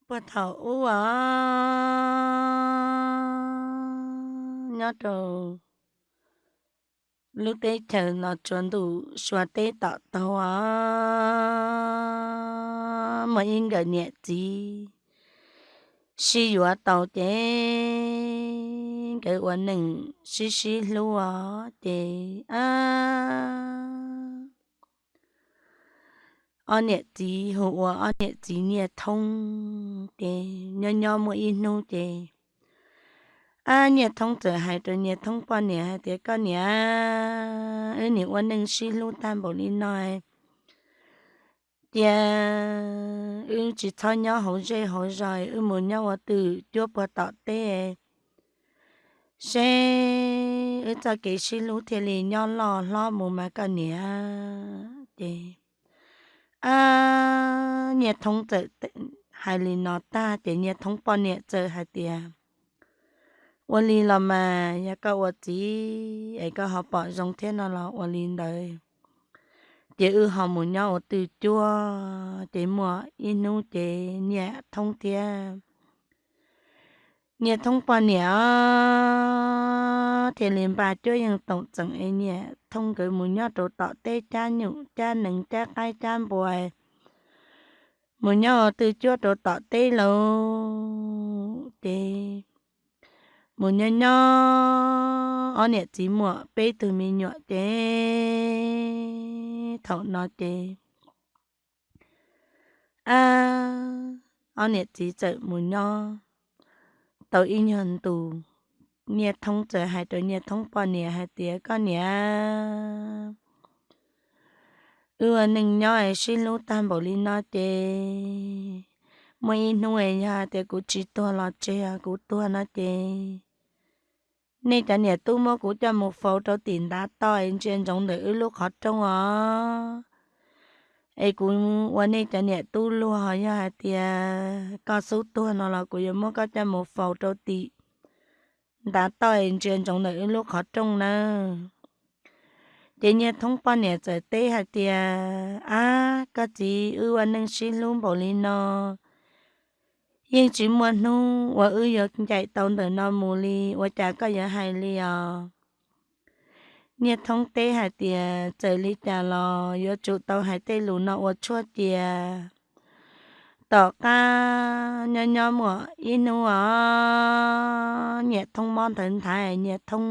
Puag thaum ub os, nyob rau lub teb chaws Los Tsuas ntuj sua teb tom taug os, muaj ib nkawm niam txiv sib yuav tau ces nkawd ua neej sib sib hlub os ces ob niam txiv hu ua ob niam txiv Nyiaj Thoob ces nyob nyob muaj ib hnub ces ab Nyiaj Thoob txawm hais rau Nyiaj Thoob poj niam hais tias, Koj niam, wb nim ua neej sib hlub tag npaum li no, cia wb tsis txhob nyob hauv zej hauv zos, wb mus nyob ua twj cuab puag tom teb seb wb txoj kev sib hlub thiaj li nyob loj hlob mus mas koj niam. Ces ab Nyiaj Thoob txawm hais li no tag ces Nyiaj Thoob poj niam txawm hais tias, Ua li los mas yog koj ua txiv es koj ho pom zoo thiab no los ua li ntawd, ces wb ho mus nyob ua twj cuab. Ces muaj ib hnub ces Nyiaj Thoob thiab Nyiaj Thoob poj niam thiaj li npaj cuab yeej toom txeem es Nyiaj Thoob nkawd mus nyob rau tom teb cab nyuj cab nees cab qaib cab npua, mus nyob ua twj cuab rau tom teb lauj. Ces mus nyob nyob ob niam txiv muaj peb tug me nyuam ces thaum no ces ab ob niam txiv txawm mus nyob tau ib nyuag ntus, Nyiaj Thoob txawm hais rau Nyiaj Thoob poj niam hais tias, Koj niam, wb ua neej nyob es sib hlub tag npaum li no ces muaj ib hnub es yog hais tias kuv tsis tuag los tseg, kuv tuag no ces nej cov niam tub muab kuv coj mus faus rau tim ntav toj es ntsia ntsoov ntawm wb lub qhov rooj os. Es kuv ua nej cov niam tub luag, yog hais tias koj xub tuag no los kuv yuav muab koj coj mus faus rau tim ntav toj es ntsia ntsoov ntawm wb lub qhov rooj nawb. Ces Nyiaj Thoob poj niam txawm teb hais tias, Ab koj txiv, wb ua neej sib hlub npaum li no, yeej tsis muaj hnub uas wb yuav ncaim tau ntawm no mus li, ua cas koj yuav hais li os? Nyiaj Thoob teb hais tias, Txawm li cas los yuav tsum tau hais tej lus no ua tshuaj cia. Tom qab nyob nyob muaj ib hnub os, Nyiaj Thoob mob nthawv nthaiv, Nyiaj Thoob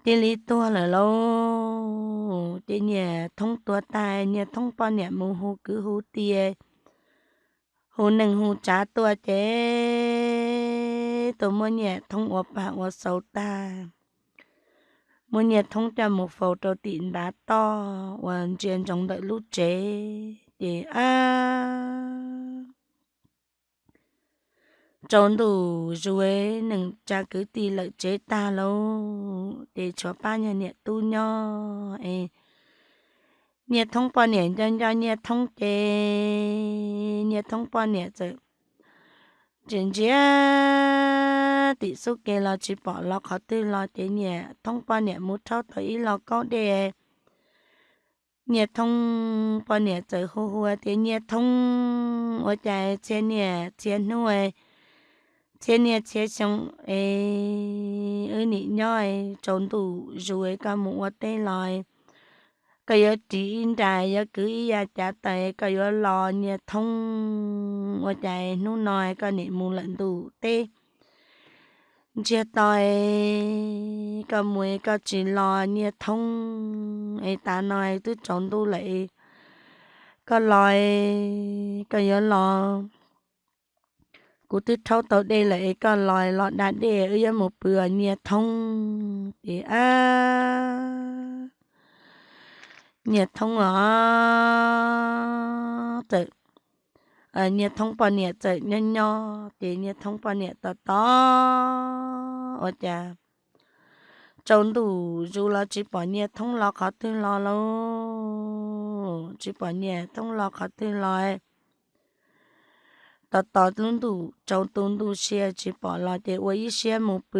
cia li tuag lawm lauj. Ces Nyiaj Thoob tuag tag, Nyiaj Thoob poj niam mus hu kwv hu tij, hu neej hu tsav tuaj ces tuaj muab Nyiaj Thoob ua pag ua xaus tag, muab Nyiaj Thoob coj mus faus rau tim ntav toj uas ntsia ntsoov ntawm lub tsev. Ces ab tsaus ntuj zus, neej tsa kwv tij lawm tsev tag lauj, ces tshuav pab nyuag niam tub nyob es Nyiaj Thoob poj niam nco nco Nyiaj Thoob ces Nyiaj Thoob poj niam txawm ntsia ntsia tim xub ke los tsis pom los qhov twg los ces Nyiaj Thoob poj niam mus rhaub tau ib lo kaub dej. Nyiaj Thoob poj niam txawm hu hu tias, Nyiaj Thoob, ua cas txhia niaj txhia hnub, txhia niaj txhia xyoo es wb nim nyob tsaus ntuj zus koj mus ua teb los, koj yuav ris ib nra, yuav kwv ib yav cav taws koj yuav los Nyiaj Thoob, ua cas hnub no koj nim mus lawm ntuj teb ntsiag to, koj mus koj tsis los Nyiaj Thoob, es tav no twb tsaus ntuj lawm, koj los, koj yuav los, kuv twb rhaub tau dej lawm es koj los los da dej wb yuav mus pw os Nyiaj Thoob. Ces ab Nyiaj Thoob os, txawm Nyiaj Thoob poj niam txawm nyob nyob ces Nyiaj Thoob poj niam tos tos ua cas tsaus ntuj zus los tsis pom Nyiaj Thoob los qhov twg los lauj, tsis pom Nyiaj Thoob los qhov twg los. Tos tos lub ntuj tsaus tu ntuj sia tsis pom los ces ua ib siab mus pw.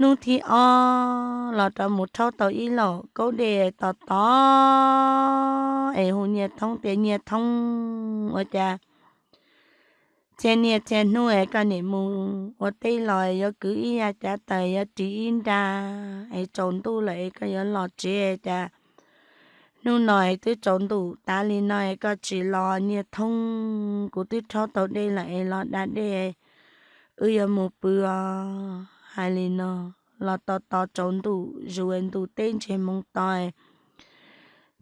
Hnub thib ob los rov mus rhaub tau ib lauj kaub dej tos tos es hu Nyiaj Thoob tias, Nyiaj Thoob, ua cas txhia niaj txhia hnub es koj niam mus ua teb los yuav kwv ib yav cav taws, yuav ris ib nra es tsaus ntuj lawm es koj yuav los tsev, cas hnub no es twb tsaus ntuj tas li no es koj tsis los? Nyiaj Thoob, kuv twb rhaub tau dej lawm es los da dej, wb yuav mus pw os. Hais li no los tos tos tsaus ntuj, zus ntuj teb ntsiag moo to,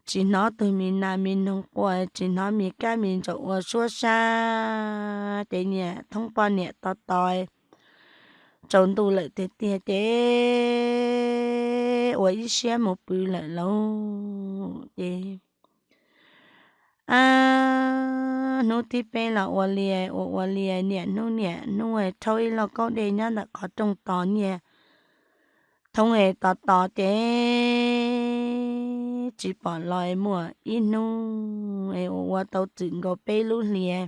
tsis hnov tus me nas me noog quaj, tsis hnov me kab me ntsaum ua suab sab. Ces Nyiaj Thoob poj niam tos tos tsaus ntuj lawm tiag tiag ces ua ib siab mus pw lawm lauj. Ces hnub thib peb los ua li ua ua li, niaj hnub niaj hnub rhaub ib lauj kaub dej nyob ntawm qhov rooj tos Nyiaj Thoob es tos tos ces tsis pom los es muaj ib hnub es ua ua tau txwm nkaus peb lub hlis,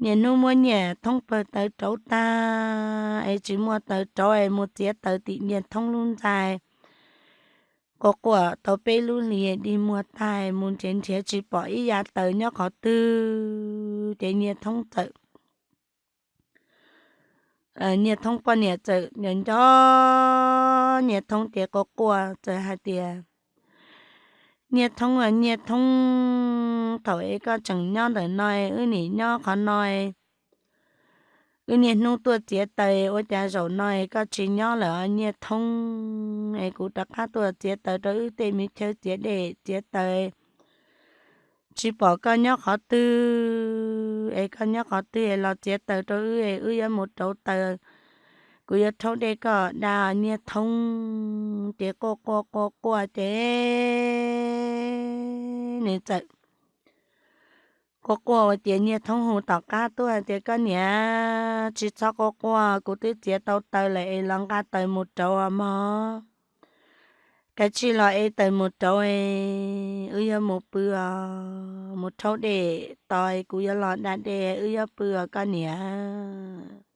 niaj hnub muab Nyiaj Thoob pawg taws rauv tag es tsis muaj taws rauv es mus txiav taws tim Nyiaj Thoob lub ntxa, quaj quaj tau peb lub hlis dig muag tag mus nrhiav nrhiav tsis pom ib yav taws nyob qhov twg ces Nyiaj Thoob txawm Nyiaj Thoob poj niam txawm nco nco Nyiaj Thoob ces quaj quaj txawm hais tias, Nyiaj Thoob, Nyiaj Thoob, thaum es koj tseem nyob ntawm no wb nim nyob qhov no, wb niaj hnub tuaj txiav taws, ua cas zaum no es koj tsis nyob lawm os Nyiaj Thoob? Es kuv rov qab tuaj txiav taws rau wb tej me chaw txiav dej txiav taws, tsis pom koj nyob qhov twg es koj nyob qhov twg es los txiav taws rau wb es wb yuav mus rauv taws, kuv yuav rhaub dej koj da Nyiaj Thoob. Ces quaj quaj quaj quaj ces nws txawm quaj quaj ua ces Nyiaj Thoob hu tom qab tuaj hais tias, Koj niam, tsis txhob quaj quaj, kuv twb txiav tau taws lawm es los nqa taws mus rauv mog. Kav tsij los ev taws mus rauv, wb yuav mus pw os, mus rhaub dej tos kuv yuav los da dej wb yuav pw os koj niam.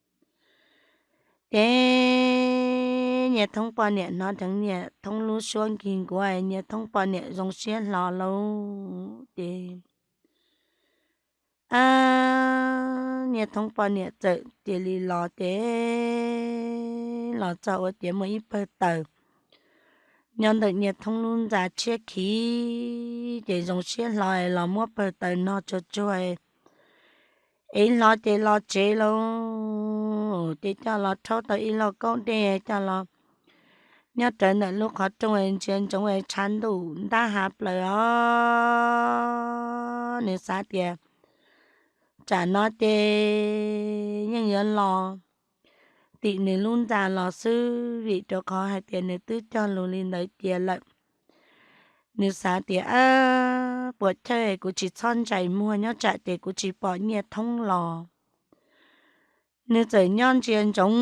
Ces Nyiaj Thoob poj niam hnov dheev Nyiaj Thoob lub suab nkig nkuav, Nyiaj Thoob poj niam zoo siab hlo lauj. Ces Nyiaj Thoob poj niam txawm cia li los ces los txog ua tias muaj ib pawg taws nyob ntawm Nyiaj Thoob lub ntxa tshiab khiv, ces zoo siab hlo los muab pawg taws no tsuag tsuag es hlo ces los tsev lauj. Ces coj los rhaub tau ib lauj kaub dej coj los nyob rawv ntawm lub qhov rooj ntsia ntsoov tshav ntuj ntab hav plaws os. Nws xav tias tsam no ces yeej yuav los tim nws lub ntxa los xwb, vim rau qhov hais tias nws twb cog lus li ntawd cia lawm. Nws xav tias, Puas chawj kuv tsis txhob ntsais muag nyob tsam ces kuv tsis pom Nyiaj Thoob los. Nws txawm nyob ntsia ntsoov,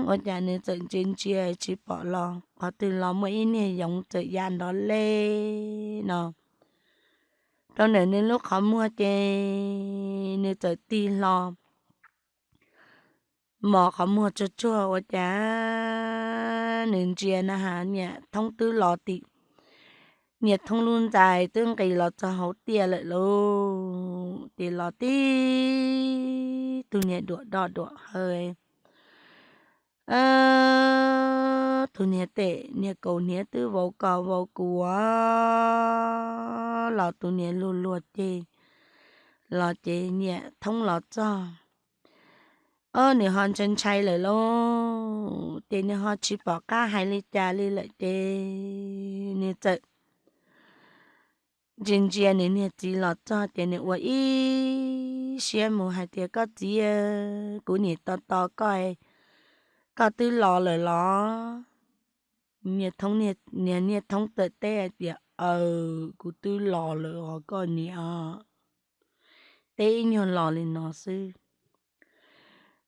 ua cas nws txawm ntsia ntsia tsis pom los qhov twg los muaj ib niag yoov txawm ya nrov le no rau ntawm nws lub qhov muag ces nws txawm tig hlo mos qhov muag tsuag tsuag ua cas nws ntsia na has Nyiaj Thoob twb los tim Nyiaj Thoob lub ntxa twb nqis los txog hauv tiaj lawm lauj. Ces los tib tug niag duam doj duam haw, tus niag tes niag kaus hniav twb vau kos vau kuv los tus niag luag luag ceg los ces Nyiaj Thoob los txog, ob nws ho ntshai ntshai lawm lauj, ces nws ho tsis pom qab hais li cas li lawm ces nws txawm ntsia ntsia nws niag txiv los txog ces nws ua ib siab mus hais tias, Koj txiv, kuv niam tos tos koj, koj twb los lawm los? Nyiaj Thoob, niag Nyiaj Thoob txawm teb hais tias, Aws, kuv twb los lawm os koj niam. Teb ib nyuag los li no xwb.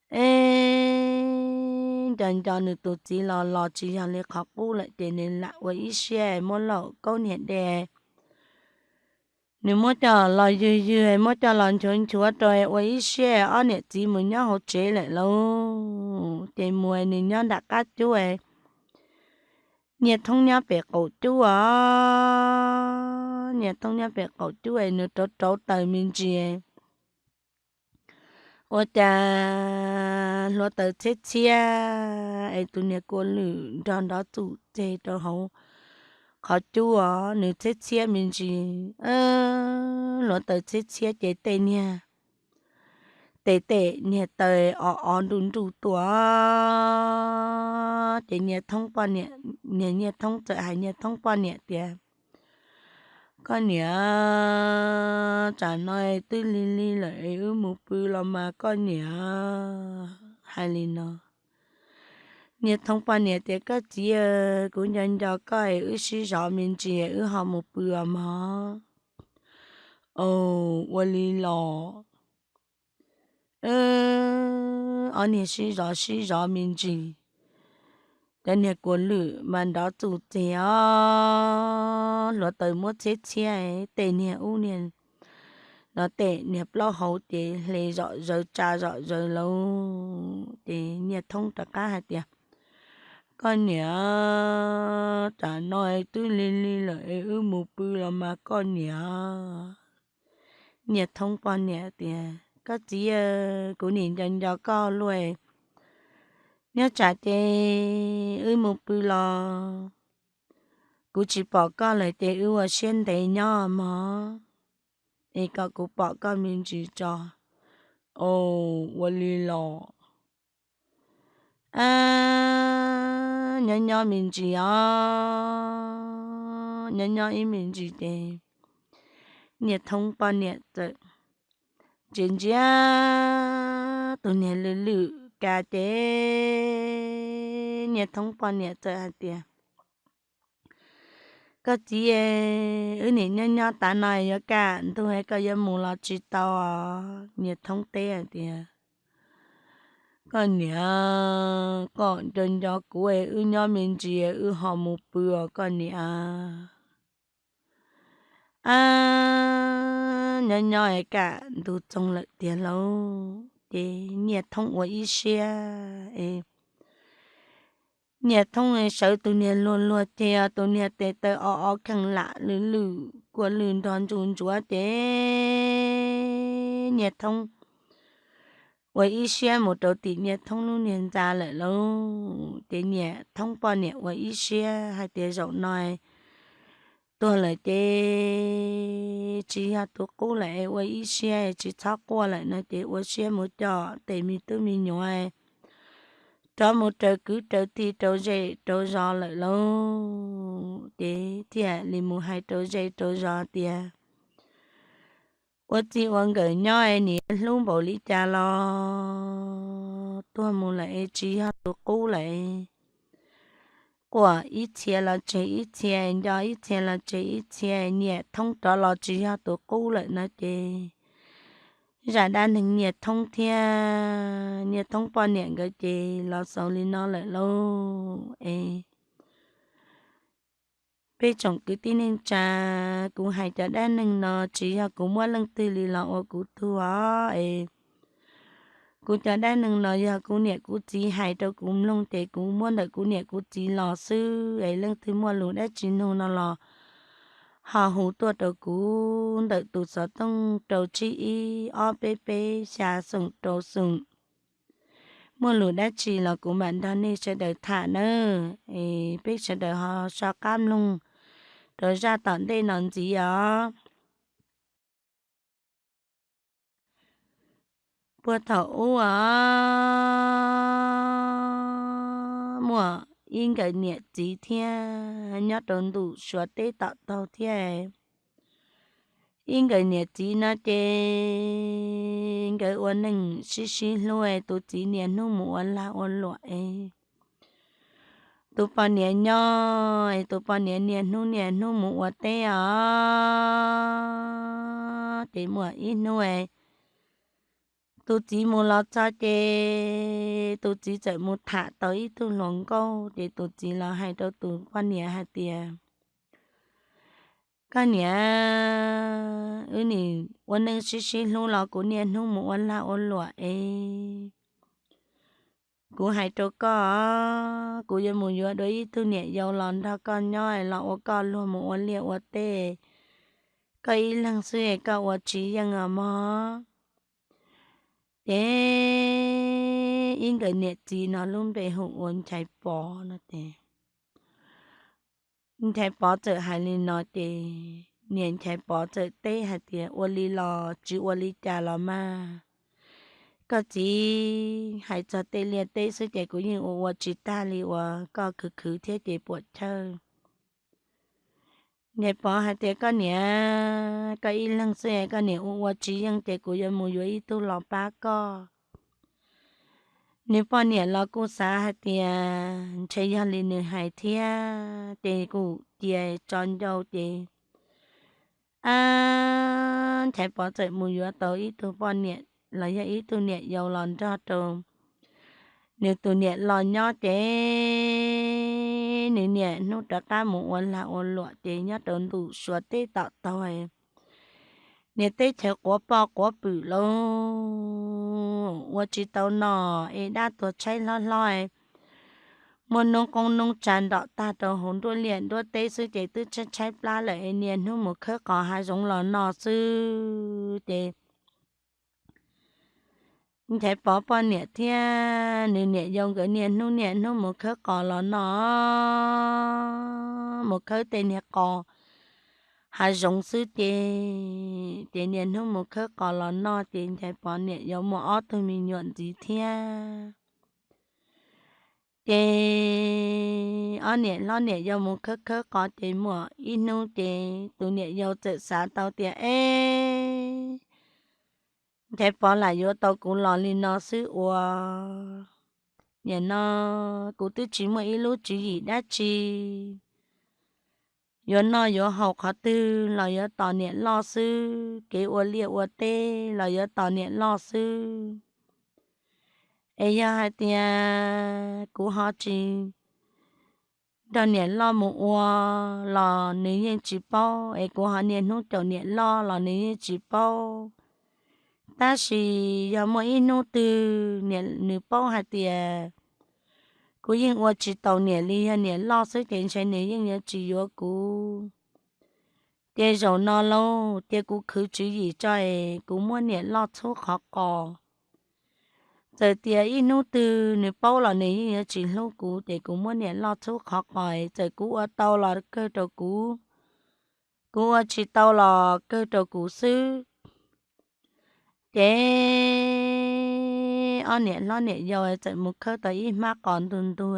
Eb, nco nco nws tus txiv los los tsis yog li qhov qub lawm ces nws lam ua ib siab muab lauj kaub niag dej, nws muab coj los ywg ywg, muab coj los nchuav nchuav rau ua ib siab ob niam txiv mus nyob hauv tsev lawm lauj. Ces mus nws nyob nram qab cub, Nyiaj Thoob nyob pem qaum cub os. Nyiaj Thoob nyob pem qaum cub es nws rauv rauv taws me ntsis, ua cas hluav taws txhiab txhiab es tus niag kua lwm nrog nrov txum txeg rau hauv qhov cub os. Nws txhiab txhiab me ntsis, hluav taws txhiab txhiab ces tej niag tes tes niag taws o o nruj nruj tuaj. Ces Nyiaj Thoob poj niam, niag Nyiaj Thoob txawm hais Nyiaj Thoob poj niam tias, Koj niam, tsam no twb lig lig lawm es wb mus pw los mas koj niam. Hais li no, Nyiaj Thoob poj niam tias, Koj txiv, kuv nco nco koj es wb sib zov me ntsis wb ho mus pw os mog. Ua li los ob niag sib zov sib zov me ntsis, cov niag kua lwm mas nrov txum txeg os, hluav taws muab txhiab txhiab tej niag ub niag no tej niag plaub hau ces hle zom zaws tsa zom zaws lauj. Ces Nyiaj Thoob rov qab hais tias, Koj niam, tsam no twb lig lig lawm es wb mus pw los mas koj niam. Nyiaj Thoob poj niam tias, Koj txiv, kuv nim nco nco koj luaj, nyob tsam ces wb mus pw los kuv tsis pom koj lawm ces wb ua siab ntev nyob mog, es kom kuv pom koj me ntsis tso. Ua li los nyob nyob me ntsis os, nyob nyob ib me ntsis ces Nyiaj Thoob poj niam txawm ntsia ntsia tus niag lwm lwm ka ces Nyiaj Thoob poj niam txawm hais tias, Koj txiv, wb nim nyob nyob tav no yuav kaj ntug koj yuav mus los tsis tau os. Nyiaj Thoob teb hais tias, Koj niam, koj nco nco kuv, wb nyob me ntsis wb ho mus pw os koj niam. Nyob nyob kaj ntug txoog lawm tiag lauj. Ces Nyiaj Thoob ua ib siab, Nyiaj Thoob sawv tus niag luag luag ceg, tus niag tes taw o o kheej lam lwm lwm kua lwm nrog ntsuj ntsuav ces Nyiaj Thoob ua ib siab mus rau tim Nyiaj Thoob lub niag ntxa lawm lauj. Ces Nyiaj Thoob poj niam ua ib siab hais tias, Zaum no tuag lawm ces tsis yog tus qub lawm, ua ib siab tsis txhob quaj lawm no ces ua siab mus coj tej me tub me nyuam rov mus raws kwv raws tij rau zej rau zos lawm lauj. Ces thiaj li mus hais rau zej rau zos tias, Ua txij ua nkawm nyob es nim hlub npaum li cas los tuag mus lawm es tsis yog tus qub lawm. Quaj ib txhia los tseg ib txhia, nco ib txhia los tseg ib txhia, Nyiaj Thoob rov los tsis yog tus qub lawm no ces zaj dab neeg Nyiaj Thoob thiab Nyiaj Thoob poj niam nkawd ces los xaus li no lawm lauj. Es peb tsoom kwv tij neej tsa, kuv hais cov dab neeg no tsis yog kuv muab leej twg li los ua kuv tug os. Es kuv cov dab neeg no yog kuv niam kuv txiv hais rau kuv mloog ces kuv muab ntawm kuv niam kuv txiv los xwb. Es leej twg muaj lus dab tsi nug no los ho hu tuaj rau kuv ntawm tus xov tooj rau tsib ib ob peb peb xya xoom rau xoom. Muaj lus dab tsi los kuv mam nrog nej sawv daws tham nawb. Es peb sawv daws ho so qab mloog rau zaj tom ntej no ntxiv os. Puag thaum ub os, muaj ib nkawd niam txiv thiab nyob rau ntuj Suav teb tom taug thiab. Ib nkawd niam txiv no ces nkawd ua neej sib sib hlub, tus txiv niaj hnub mus ua lag ua luam es tus poj niam nyob es tus poj niam niaj hnub niaj hnub mus ua teb os. Ces muaj ib hnub es tus txiv mus los txog ces tus txiv txawm mus tham tau ib tug hluas nkauj, ces tus txiv los hais rau tus poj niam hais tias, Koj niam, wb nim ua neej sib sib hlub los kuv niaj hnub mus ua lag ua luam es Kuv hais rau koj, kuv yuav mus yuav dua ib tug niam yau los nrog koj nyob los ua koj luag mus ua liaj ua teb, koj ib leeg xwb es koj ua tsis yeej os mog. Ces ib nkawd niam txiv no lub npe hu ua Nchaiv Pov no ces Nchaiv Pov txawm hais li no ces niam Nchaiv Pov txawm teb hais tias, ua li los tsis ua li cas los mas, koj txiv, hais txog tej liaj teb xwb ces kuv yeej ua ua tsis tag li uas koj khwv khwv thiab ces puam chawj. Nchaiv Pov hais tias, koj niam, koj ib leeg xwb koj niam ua ua tsis yeej ces kuv yuav mus yuav ib tug los pab koj. Nws poj niam los kuj xav hais tias ntshe yog li nws hais thiab ces kuj cia tso ncauj ces, a, Nchaiv Pov txawm mus yuav tau ib tug poj niam los yog ib tug niam yau los nrog rau nws tus niam los nyob ces nws niam hnub rov qab mus ua lag ua luam ces nyob rau ntuj Suav teb tom taug, niam teb chaws quav poj quav pwm lauj, ua tsis tau noj es dab tuag tshaib hlob hlob, muaj noob qoob noob tsav nrov tag rau hauv nruab liaj nruab teb xwb ces twb tshaib tshaib plab lawm es niaj hnub mus khawb qos hav zoov los noj xwb ces Nchaiv Pov poj niam thiab nws niam yau nkawd niaj hnub niaj hnub mus khawb qos los noj, mus khawb tej niag qos hav zoov xwb ces, ces niaj hnub mus khawb qos los noj ces Nchaiv Pov niam yau muaj ob tug me nyuam ntxiv thiab. Ces ob niam hlob niam yau mus khawb khawb qos ces muaj ib hnub ces tus niam yau txawm xav tau tias, e, Nchaiv Pov lam yuav tau kuv los li no xwb ua, nim no kuv twb tsis muaj ib lub tswv yim dab tsi, yuav noj yuav haus qhov twg los yuav tos niam loj xwb, kev ua liaj ua teb los yuav tos niam loj xwb. Es yog hais tias kuv ho tsis nrog niam loj mus ua los nws yeej tsis paub, es kuv ho niaj hnub caum niam loj los nws yeej tsis paub. Tab sis yog muaj ib hnub twg nws paub hais tias kuv yeej ua tsis taus niam li, yog niam loj xwb ces ntshe nws yeej yuav tsis yuav kuv. Ces zaum no lauj, cia kuv khwv tswv yim tso es kuv muab niam loj txhub qhov qos. Txawm tias ib hnub twg nws paub los nws yeej yuav tsis hlub kuv, ces kuv muab niam loj txhub qhov qos es txawm kuv ua tau los kawg rau kuv, kuv ua tsis tau los kawg rau kuv xwb. Ces ob niam hlob niam yau txawm mus khawb tau ib hmab qos ntug ntug,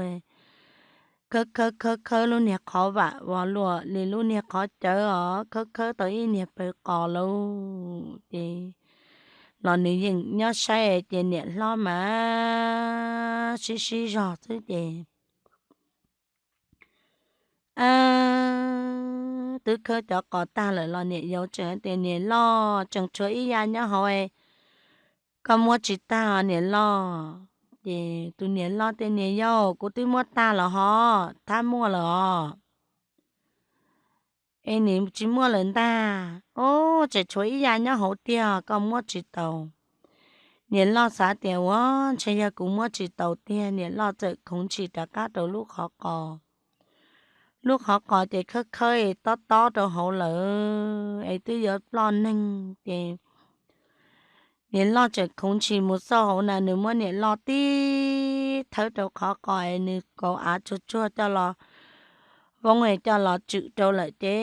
khawb khawb khawb khawb lub niag qhov vam uas luaj li lub niag qhov cawv os, khawb khawb tau ib niag pawg qos lauj. Ces los nws yeej nyob saib ces niam hlob mas sib sib zog xwb ces twb khawb cov qos tag lawm los niam yau tseem tias, niam loj, tseem tshuav ib yam nyob hauv, koj muab tsis tag niam loj. Ces tus niam loj tias, niam yau, kuv twb muab tag lawm hos, thab muaj lawm os. Es nws tsis muaj lawm ntag. Ub, tseem tshuav ib yam nyob hauv tiag, koj muab tsis taus. Niam loj xav tias ua ntshe yog kuv muab tsis taus tiag, niam loj txawm khoov ntshis rov qab rau lub qhov qos. Lub qhov qos ces khawb khawb tob tob rau hauv lawm es twb yuav ploj neeg ces niam loj tseem khoov ntshis mus xauj hauv na, nws muab niam loj tib thawb rau qhov qos es nws kaus av tsuag tsuag coj los voob es coj los tswm rau lawm ces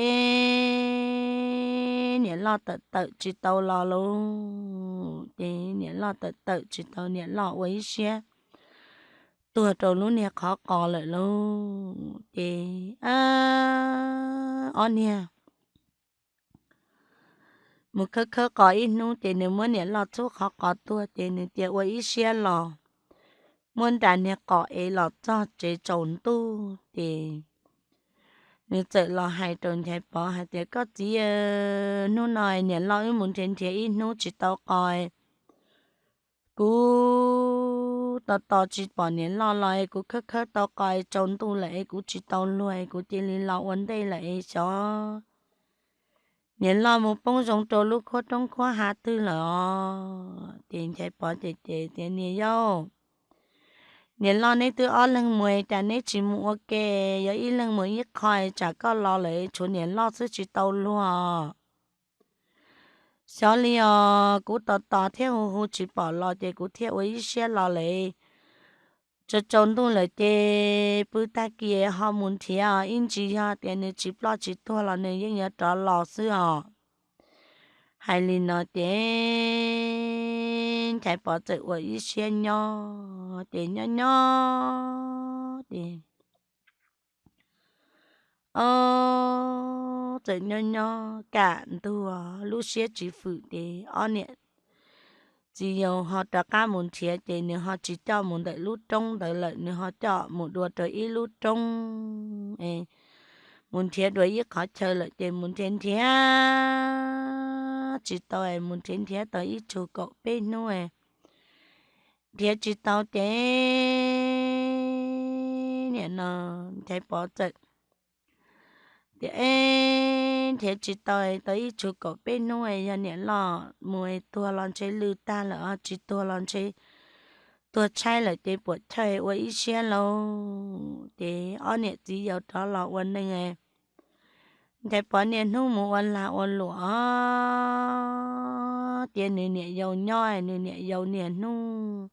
niam loj tawm tawm tsis tau los lauj. Ces niam loj tawm tawm tsis tau, niam loj ua ib siab tuag rau lub niag qhov qos lawm lauj. Ces ob niag mus khawb khawb qos ib hnub ces nws muab niam loj txhub qhov qos tuag ces nws cia ua ib siab los muab nra niag qos es los txog tsev tsaus ntuj ces nws txawm los hais rau Nchaiv Pov hais tias, koj txiv, hnub no niam loj wb mus nrhiav nrhiav ib hnub tsis tau qos, kuv tos tos tsis pom niam loj los es kuv khawb khawb tau qos es tsaus ntuj lawm es kuv tsis tau luag es kuv cia li los ua ntej lawm es xyov niam loj mus poob zoo rau lub khuab roob khuab hav twg lawm os. Ces Nchaiv Pov ces ces tias, niam yau, Niam loj, neb twb ob leeg mus, cas neb tsis mus ua ke, yog ib leeg mus ib qho, tsam koj los lawm tshuav niam loj xwb tsis tau luag. Xyov li os, kuv tos tos thiab hu hu tsis pom los ces kuv thiaj ua ib siab los lawm. Tsaus tsaus ntuj lawm ces pw tag kis ho mus nrhiav, ib ntsis yog tias nws tsis ploj tsis tuag los nws yeej yuav rov los xwb os. Hais li no ces Nchaiv Pov txawm ua ib siab nyob ces nyob nyob ces, o, txawm nyob nyob kam ntuag lub siab tsis fwm ces ob niam txiv yau ho rov qab mus nrhiav ces nws ho tsis coj mus ntawm lub roob ntawd lawm, nws ho coj mus dua rau ib lub roob es mus nrhiav dua ib qhov chaw lawm ces mus nrhiav nrhiav tsis tau es mus nrhiav nrhiav tau ib tsug kaum peb hnub es nrhiav tsis tau ces nim no Nchaiv Pov txawm tias, Eb, nrhiav tsis tau, tau ib tsug kaum peb hnub yog niam loj mus tuag los ntshe lwj tag lawm, tsis tuag los ntshe tuag tshaib lawm ces puam chawj ua ib siab lauj. Ces ob niam txiv yau rov los ua neeg, Nchaiv Pov niaj hnub mus ua lag ua luam, tias nws niam yau nyob, nws niam yau niaj hnub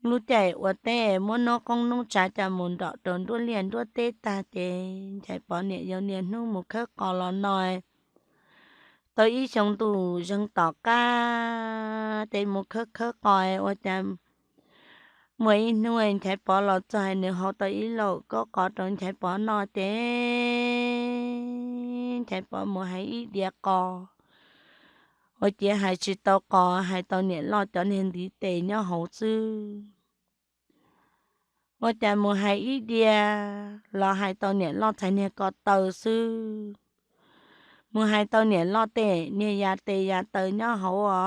lub caij ua teb muab nub qoob nub tsav coj mus nrom rau nruab liaj nruab teb tag ces Nchaiv Pov niam yau niaj hnub mus khawb qos los no tau ib xyoo ntuj zeeg tom qab ces mus khawb khawb qos ua cas muaj ib hnub Nchaiv Pov los txog nws hau tau ib lauj kaub qos rau Nchaiv Pov noj ces Nchaiv Pov mus hais ib diav qos, ua ciav hais tsis tau qos, hais tau niam loj cov niag ntiv tes nyob hauv xwb. Ua cas mus hais ib diav los hais tau niam loj txhais niag ko taw xwb. Mus hais tau niam loj tej niag ya tes ya taw nyob hauv os.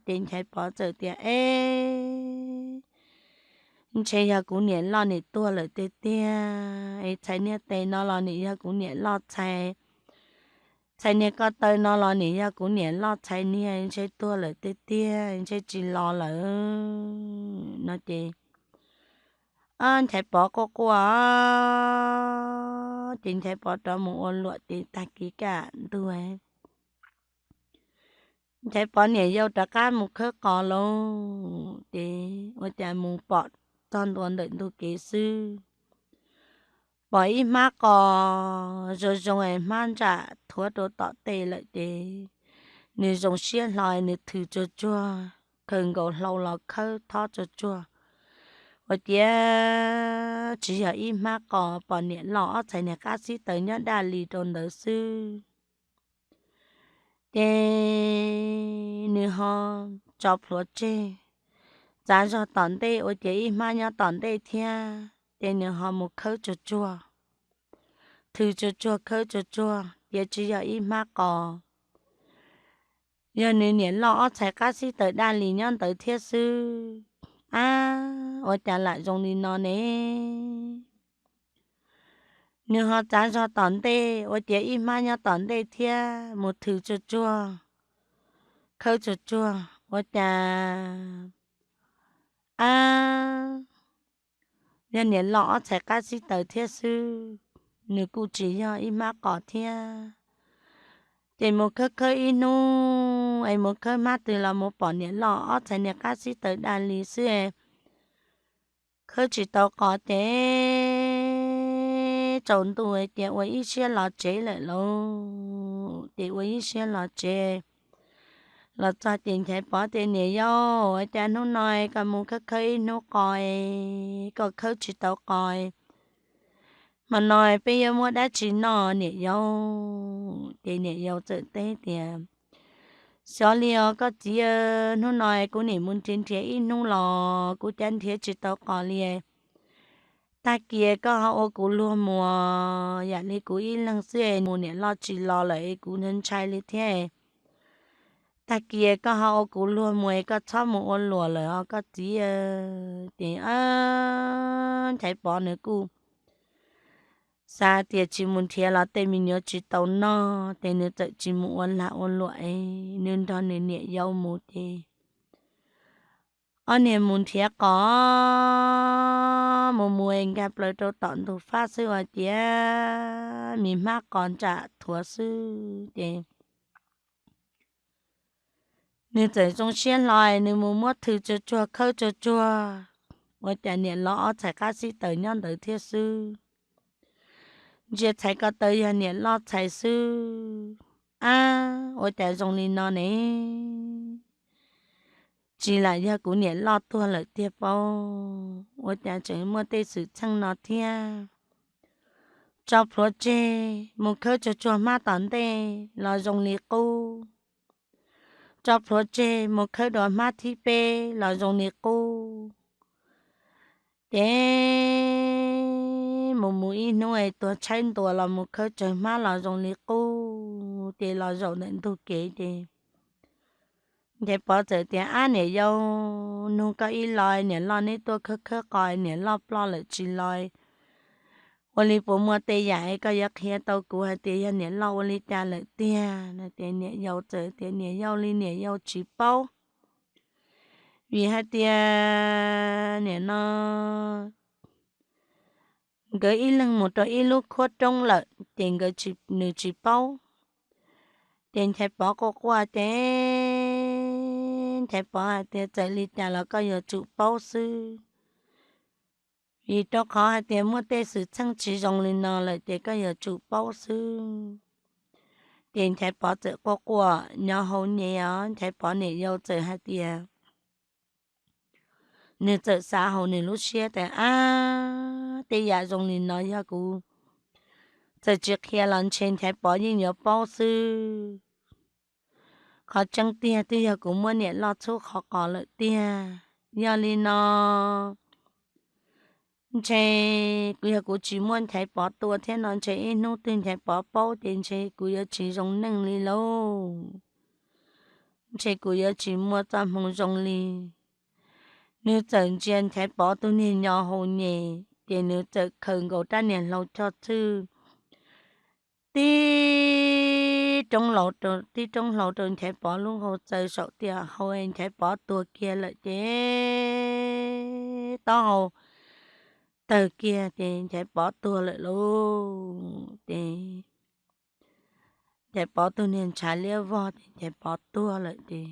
Ces Nchaiv Pov txawm tias, Eb, ntshe yog kuv niam loj nim tuag lawm tiag tiag, es txhais niag tes no los nim yog kuv niam loj txhais, txhais niag ko taw no los nim yog kuv niam loj txhais niag, ntshe tuag lawm tiag tiag, ntshe tsis los lawm no ces Nchaiv Pov quaj quaj ces Nchaiv Pov rov mus ua luam ces tag kis kaj ntug Nchaiv Pov niam yau rov qab mus khawb qos lauj, ces ua cas mus pom txog ntua ntawm ntug kev xwb, pom ib hmab qos zoo zoo es hmab ntsam thuav rau tom tej lawm ces nws zoo siab hlo nws thws tsuag tsuag, khaws nkaus hlau los khawb thob tsuag tsuag, ua ciav tsis yog ib hmab qos, pom niam loj ob txhais niag qab xib taws nyob daj li rau ntawd xwb. Ces nws ho tso plhuav tseg, txav zog tom ntej ua ciav ib hmab nyob tom ntej thiab, ces nws ho mus khawb tsuag tsuag, thws tsuag tsuag khawb tsuag tsuag, tias tsis yog ib hmab qos, yog nws niam loj ob txhais qab xib taws daj li nyob ntawd thiab xwb. Ab, ua cas lam zoo li no ne? Nws ho txav zog tom ntej ua ciav ib hmab nyob tom ntej thiab, mus thws tsuag tsuag, khawb tsuag tsuag, ua cas, ab, yog niam loj ob txhais qab xib taws thiab xwb, nws kuj tsis yog ib hmab qos thiab. Ces mus khawb khawb ib hnub es mus khawb hmab twg los mus pom niam loj ob txhais niag qab xib taws daj li xwb, khawb tsis tau qos ces tsaus ntuj ces ua ib siab los tsev lawm lauj. Ces ua ib siab los tsev, los txog ces Nchaiv Pov tias, Niam yau, ua cas hnub no koj mus khawb khawb ib hnub qos, koj khawb tsis tau qos, hmo no peb yuav muab dab tsi noj niam yau? Ces niam yau txawm teb tias, Xyov li os koj txiv, hnub no kuv nim mus nrhiav nrhiav ib hnub los kuv cav nrhiav tsis tau qos li. Tag kis koj ho ua kuv luag mus, yam li kuv ib leeg xwb mus niam loj tsis los lawm kuv ntshai li thiab. Tag kis koj ho ua kuv luag mus, koj txhob mus ua luam lawm os koj txiv. Ces Nchaiv Pov nws kuj xav tias tsis mus nrhiav los tej me nyuam tsis tau noj, ces nws txawm tsis mus ua lag ua luam, nws nrog nws niam yau mus ces ob niag mus nrhiav qos, mus mus nkag plaws rau tom ntug fab xwb ua ciav me hmab qos ntsam thuav xwb ces nws txawm zoo siab hlo, nws mus muab thw tsuag tsuag khawb tsuag tsuag, ua cas niam loj ob txhais qab xib taws nyob ntawd thiab xwb. Ntsia txhais ko taw yog niam loj txhais xwb. Ab, ua cas zoo li no ne? Tsis lam yog kuv niam loj tuag lawm tiag paub, ua cas tseem muaj tej xwm txheej no thiab? Tso plhuav tseg mus khawb tsuag tsuag hmab tom ntej los zoo li qub. Tso plhuav tseg mus khawb dua hmab thib peb los zoo li qub. Ces mus mus ib hnub es tuag tshaib ntua los mus khawb tsawg hmab los zoo li qub, ces los zaum ntawm ntug kev ces Nchaiv Pov txawm tias, Ab niam yau, nug koj ib los, niam loj neb tuaj khawb khawb qos, niam loj ploj lawm tsis los, ua li puas muaj tej yam es koj yuav qhia tau kuv hais tias yog niam loj ua li cas lawm tiag? Niam yau txawm tias, Niam yau li niam yau tsis paub, vim hais tias nim no nkawd ib leeg mus rau ib lub khuab roob lawm ces nws tsis paub. Ces Nchaiv Pov quaj quaj ces Nchaiv Pov hais tias, Txawm li cas los koj yuav tsum paub xwb, vim rau qhov hais tias muaj tej xwm txheej tsis zoo li no lawm ces koj yuav tsum paub xwb. Ces Nchaiv Pov txawm quaj quaj nyo hau nyem os, Nchaiv Pov niam yau txawm hais tias, nws txawm xav hauv nws lub siab tias, Ab, tej yam zoo li no yog kuv txawm tsis qhia los ntshe Nchaiv Pov yeej yuav paub xwb. Qhov tseeb tiag twb yog kuv muab niam loj txhub qhov qos lawm tiag. Yog li no ntshe kuv, yog kuv tsis muab Nchaiv Pov tua thiab no ntshe ib hnub twg Nchaiv Pov paub ces ntshe kuv yuav tsis zoo neej li lauj, ntshe kuv yuav tsis muaj txoj hmoo zoo li. Nws txawm ntsia Nchaiv Pov tus niag nyo hau nyem ces nws txawm khaws nkaus rab niag hlau choj txwj tib roob hlau rau Nchaiv Pov lub hau txaws saum tias hau, Nchaiv Pov tuag kiag lawm ces taub hau tawg kiag ces Nchaiv Pov tuag lawm lauj. Ces Nchaiv Pov tus niag ntshav liab vog ces Nchaiv Pov tuag lawm ces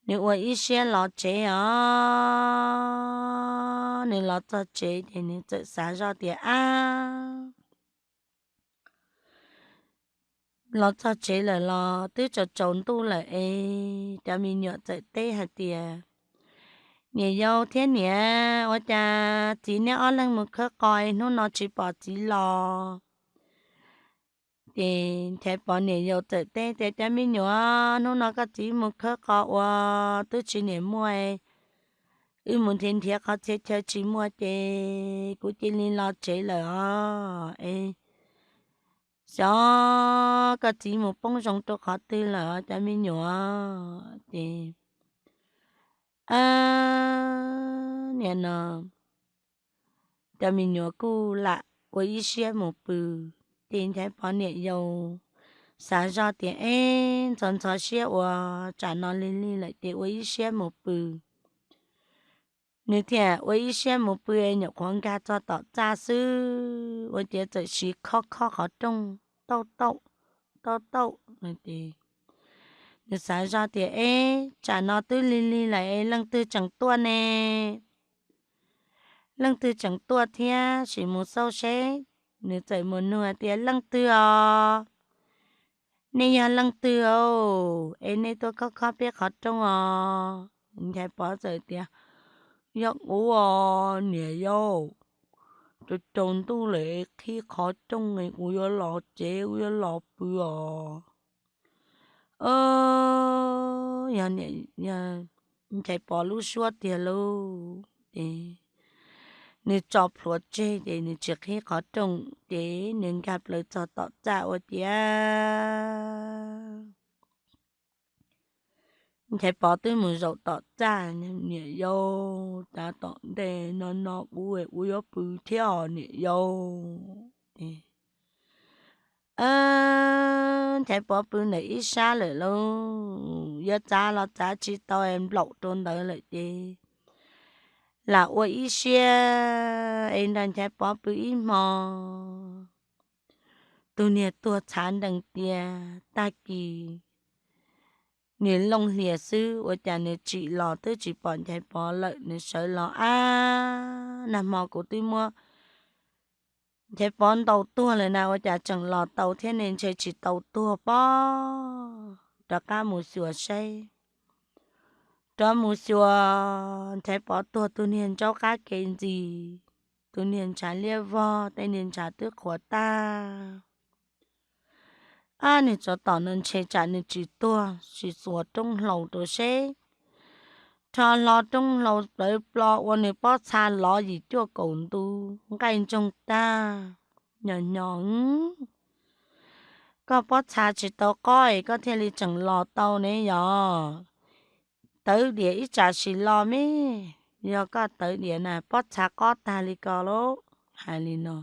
nws ua ib siab los tsev os. Nws los txog tsev ces nws txawm xav zoj tias, Ab, los txog tsev lawm los twb tsaus tsaus ntuj lawm es cov me nyuam txawm teb hais tias, Niam yau thiab niam, ua cas txiv neb ob leeg mus khawb qos hnub no tsis pom txiv los? Ces Nchaiv Pov niam yau txawm teb tias, Cov me nyuam, hnub no koj txiv mus khawb qos ua twb tsis niam muaj, wb mus nrhiav nrhiav qhov txhia chaw tsis muaj ces kuv cia li los tsev lawm os. Es xyov koj txiv mus poob zoo rau qhov twg lawm cov me nyuam. Ces nim no cov me nyuam kuj lam ua ib siab mus pw. Ces Nchaiv Pov niam yau xav zoj tias, Eb, ntxhov ntxhov siab ua tsam no lig lig lawm ces ua ib siab mus pw. Nws thiaj ua ib siab mus pw, nyuam qhuav nkag txog tom txaj xwb ua ciav txawm siv khob khob qhov rooj, tauj tauj, tauj tauj. Nws xav zoj tias, Eb, tsam no twb lig lig lawm es leej twg tseem tuaj ne? Leej twg tseem tuaj thiab, sim mus xauj seb. Nws txawm mus nug hais tias, Leej twg os? Nej yog leej twg os? Es nej tuaj khob khob peb qhov rooj os? Nchaiv Pov txawm tias, Yog kuv os niam yau, tsaus tsaus ntuj lawm qhib qhov rooj es kuv yuav los tsev, kuv yuav los pw os. Yog Nchaiv Pov lub suab tiag lauj. Ces nws tso plhuav tseg ces nws tsis qhib qhov rooj ces nws nkag plaws txog tom txaj ua ciav Nchaiv Pov twb mus zaum tom txaj, Niam yau, tav tom ntej no no kuv, kuv yuav pw thiab os niam yau. Nchaiv Pov pw ntawm ib sab lawm lauj, yuav txav los txav tsis tau, nplaum rau ntawd lawm ces lam ua ib siab es nrog Nchaiv Pov pw ib hmo. Tus niag tuag txhav nrees tias tag kis nws looj hlias xwb, ua cas nws tsim los twb tsis pom Nchaiv Pov lawm, nws sawv los, ab, nag hmo kuv twb muab Nchaiv Pov ntaus tuag lawm na, ua cas tseem los tau thiab ne, ntshe tsis tau tuag pob. Rov qab mus xyuas saib. Rov mus xyuas, Nchaiv Pov tuag tus niag ntsaub qab ke ntxis, tus niag ntshav liab vog, tej niag ntshav twb qhuav tag. Ab, niag tsov tom no ntshe tsam nws tsis tuag, sim xuas roob hlau rau seb. Rho hlo roob hlau plawv plo ua nws pob txha lov yim cuaj kaum ntu, nqaij ntsoog tag, nyo nyo. Koj pob txha tsis tau qob es koj thiaj li tseem los tau ne yog? Tawv diam ib tsam sim los me, yog koj tawv diam na pob txha qob tag li ko lauj. Hais li no,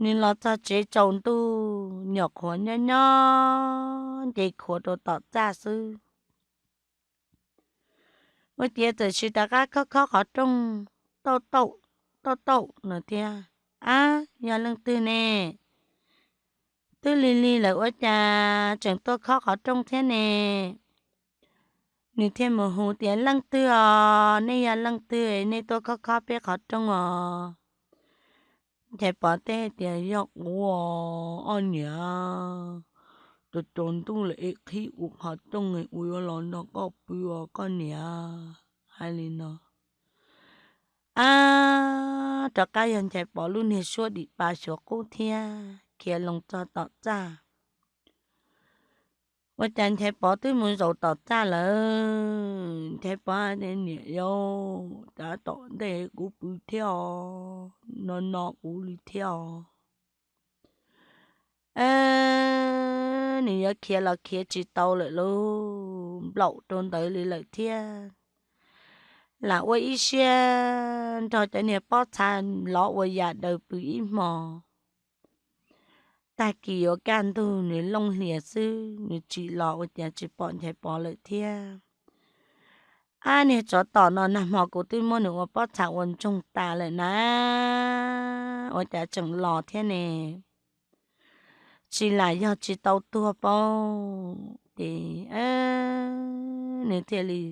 nws los txog tsev tsaus ntuj, nyuam qhuav nyob nyob nce khuav rau tom txaj xwb. Ua ciav txawm sis rov qab khob khob qhov rooj, tauj tauj, tauj tauj no thiab. Ab, yog leej twg ne? Twb lig lig lawm ua cas tseem tuaj khob qhov rooj thiab ne? Nws thiaj mus hu tias, Leej twg os? Nej yog leej twg nej tuaj khob khob peb qhov rooj os? Nchaiv Pov teb tias, Yog kuv, ob niam, tsaus ntuj lawm es qhib ua qhov rooj, kuv yuav los nrog koj pw os koj niam. Hais li no, ab, rov qab yog Nchaiv Pov lub niag suab dim pa xyuav qub thiab khiav loo txog tom txaj. Ua cas Nchaiv Pov twb mus zaum tom txaj lawm, Nchaiv Pov tias, Niam yau, tab tom ntej kuv pw thiab os, no no kuv li thiab os. Nws yuav khiav los khiav tsis tau lawm lauj, nplaum rau ntawd li lawm thiab. Lam ua ib siab nrog cov niag pob txha lov ua yam daws pw ib hmo. Tag kis yuav kaj ntug nws looj hlias xwb, nws tsim los ua cas tsis pom Nchaiv Pov lawm thiab. Ab, niag tsov tom no nag hmo kuv twb muab nws ua pob txha ua ntsoog tas lawm na, ua cas tseem los thiab ne? Tsis lam yog tsis tau tuag paub. Ces nws thiaj li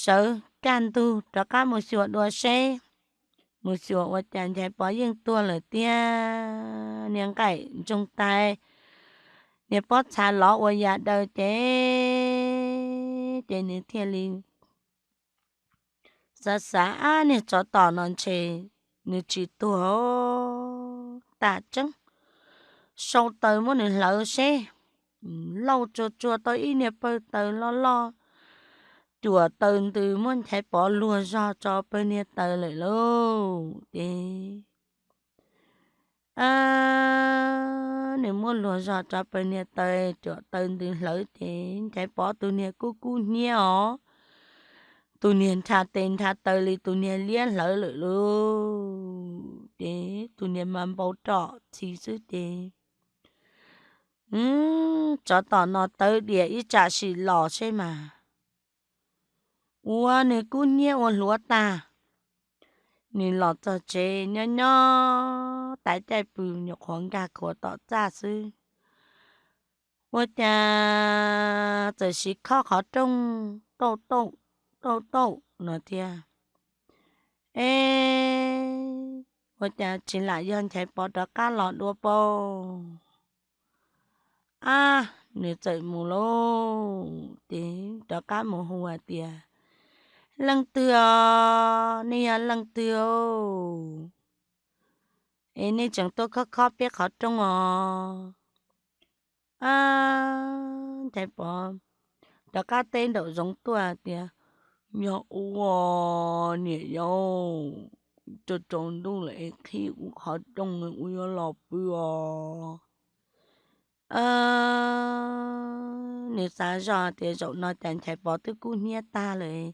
sawv kaj ntug rov qab mus xyuas dua seb. Mus xyuas ua cas Nchaiv Pov yeej tuag lawm tiag, niag nqaij ntsoog tas, niag pob txha lov ua yam daws ces, ces nws thiaj li xav xav, Ab, niag tsov tom no ntshe nws tsis tuag tas tseeb. Sau taws muab nws hlawv seb. Lauj, tsuag tsuag tau ib niag pawg taws loj loj, cuam taws ntws muab Nchaiv Pov luag zog tso pawg niag taws lawm lauj. Ces nws muab luag zog tso pawg niag taws, cuam taws ntws hlawv ces Nchaiv Pov tus niag kub kub hnyiab os, tus niag nrha tes nrha taw li tus niag liab hlawv lawm lauj. Ces tus niag mas npau roj txhi xwb ces, tsov tom no tawv diam ib tsam sim los seb mas. Ua nws kub hnyiab ua hluav tag, nws los txog tsev nyob nyob tav caij pw nyuam qhuav nkag khuav tom txaj xwb, ua cas txawm sis khob qhov rooj tauj tauj, tauj tauj no thiab. E, ua cas tsis lam yog Nchaiv Pov rov qab los dua paub. Ab, nws txawm mus lauj, ces rov qab mus hu hais tias, Leej twg os? Nej yog leej twg os? Es nej tseem tuaj khob khob peb qhov rooj os? Ab, Nchaiv Pov rov qab teb nraum zoov tuaj tias, Yog ua niam yau, tsaus ntuj lawm es qhib ua qhov rooj, ua yuav los pw os. Nws xav zog tias zaum no cas Nchaiv Pov twb kub hnyiab tag lawm,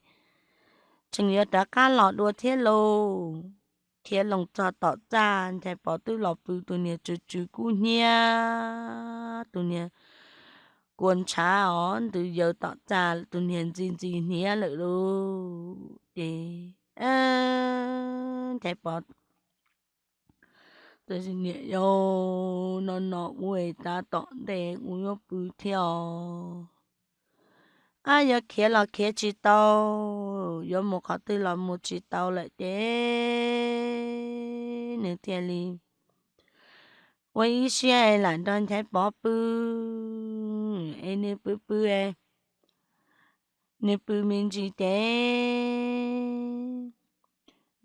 tseem yuav rov qab los dua thiab lauj. khiav loo txog tom txaj, Nchaiv Pov twb los pw, tus niag tsw tsw kub hnyiab, tus niag kua ntshav os ntws yaws tom txaj, tus niag ntxi ntxi hniav lawm lauj. Ces Nchaiv Pov, niam yau, no no ua tab tom ntej kuv yuav pw thiab os. Ab, yuav khiav los khiav tsis tau, yuav mus qhov twg los mus tsis tau lawm ces nws thiaj li ua ib siab es lam nrog Nchaiv Pov pw, es nws pw pw, nws pw me ntsis ces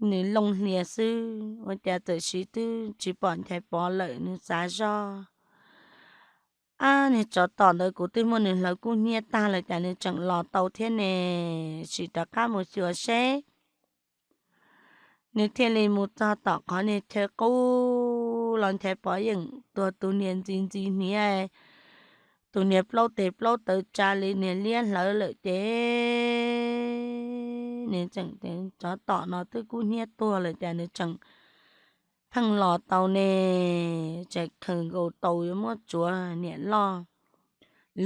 nws looj hlias xwb, ua cas txawm sis twb tsis pom Nchaiv Pov lawm, nws xav zoj, ab, nws tsov tom ntawd kuv twb muab nws hlawv kub hnyiab tag lawm cas nws tseem los tau thiab ne, sim rov qab mus xyuas seb. Nws thiaj li mus txog tom qhov niag chaw qub los Nchaiv Pov yeej tuag tus niag ntxi ntxi hniav, tus niag plaub teg plaub taw tsa li niag liab hlawv lawm ces nws tseem, tsov tom no twb kub hnyiab tuag lawm cas nws tseem pheej los tau ne, tseem khaws nkaus tau yuav muab tsuav niam loj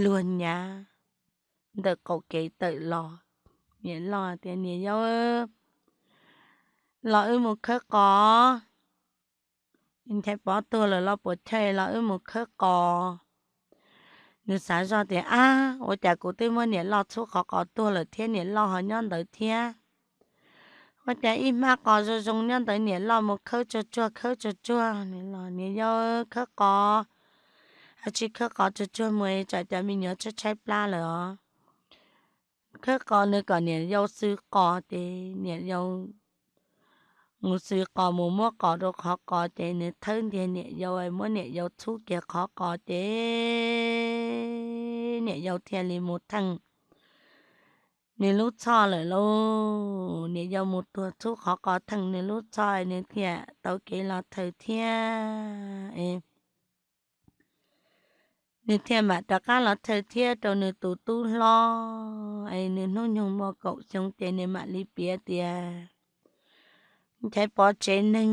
luag nyav ntawm qaum kev tawm los. Niam loj tias, Niam yau, los wb mus khawb qos. Nchaiv Pov tuag lawm los puas chawj, los wb mus khawb qos. Nws xav zoj tias, Ab, ua cas kuv twb muab niam loj txhub qhov qos tuag lawm thiab, niam loj ho nyob ntawd thiab. Ua cas ib hmab qos zoo zoo nyob ntawd, niam loj mus khawb tsuag tsuag khawb tsuag tsuag. Niam yau, khawb qos, tsis khawb qos tsuag tsuag mus tsam cov me nyuam tshaib tshaib plab lawm os. Khawb qos, nws kom niam yau xwb qos ces niam yau mus xwb qos, mus muab qos rau qhov qos ces nws thawb ntiag niam yau, muab niam yau txhub kiag qhov qos ces niam yau thiaj li mus theej nws lub txhoj lawm lauj. Niam yau mus tuag txhub qhov qos theej nws lub txhoj, nws thiaj tau kev los thaws thiab. Nws thiaj mam rov qab los thaws thiab rau nws tus tub hlob es nws hnub nyoog muaj kaum xyoo ces nws mam li piav tias, Nchaiv Pov tsev neeg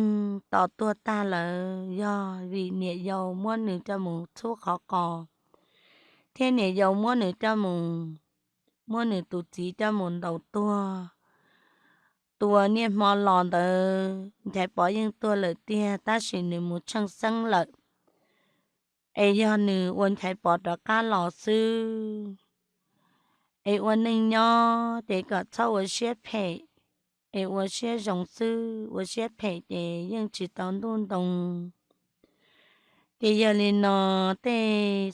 tos tuag tag lawm yog vim niam yau muab nws coj mus txhub qhov qos, thiab niam yau muab nws coj mus, muab nws tus txiv coj mus ntaus tuag. Tus uas niaj hmo los ntawd Nchaiv Pov yeej tuag lawm tiag tab sis nws mus tsheej xeeb lawm, es yog nws ua Nchaiv Pov rov qab los xwb. Es ua neej nyob ces kom txhob ua siab phem, es ua siab zoo xwb, ua siab phem ces yeej tsis tau ntuj ntoo. Ces yog li no tej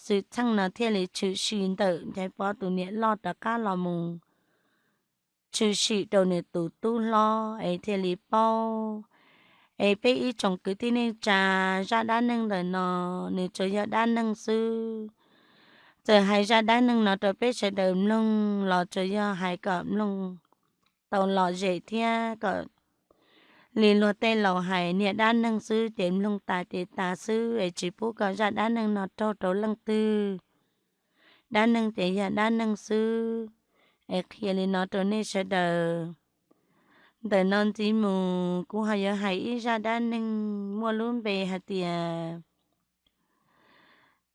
xwm txheej no thiaj li tshwm sim ntawm Nchaiv Pov tus niam loj rov qab los mus tshwm sim rau nws tus tub hlob es thiaj li paub. Es peb ib tsoom kwv tij neej tsa, zaj dab neeg ntawm no nws tsuas yog dab neeg xwb. Txawm hais zaj dab neeg no rau peb sawv daws mloog los tsuas yog hais kom mloog tau lom zem thiab kom li luag tej laus hais niag dab neeg xwb ces mloog tas ces tas xwb es tsis pub kom zaj dab neeg no raug rau leej twg. Dab neeg ces yog dab neeg xwb. Es qhia li no rau nej sawv daws. Ntawm no ntxiv mus kuv ho yuav hais ib zaj dab neeg muaj lub npe hais tias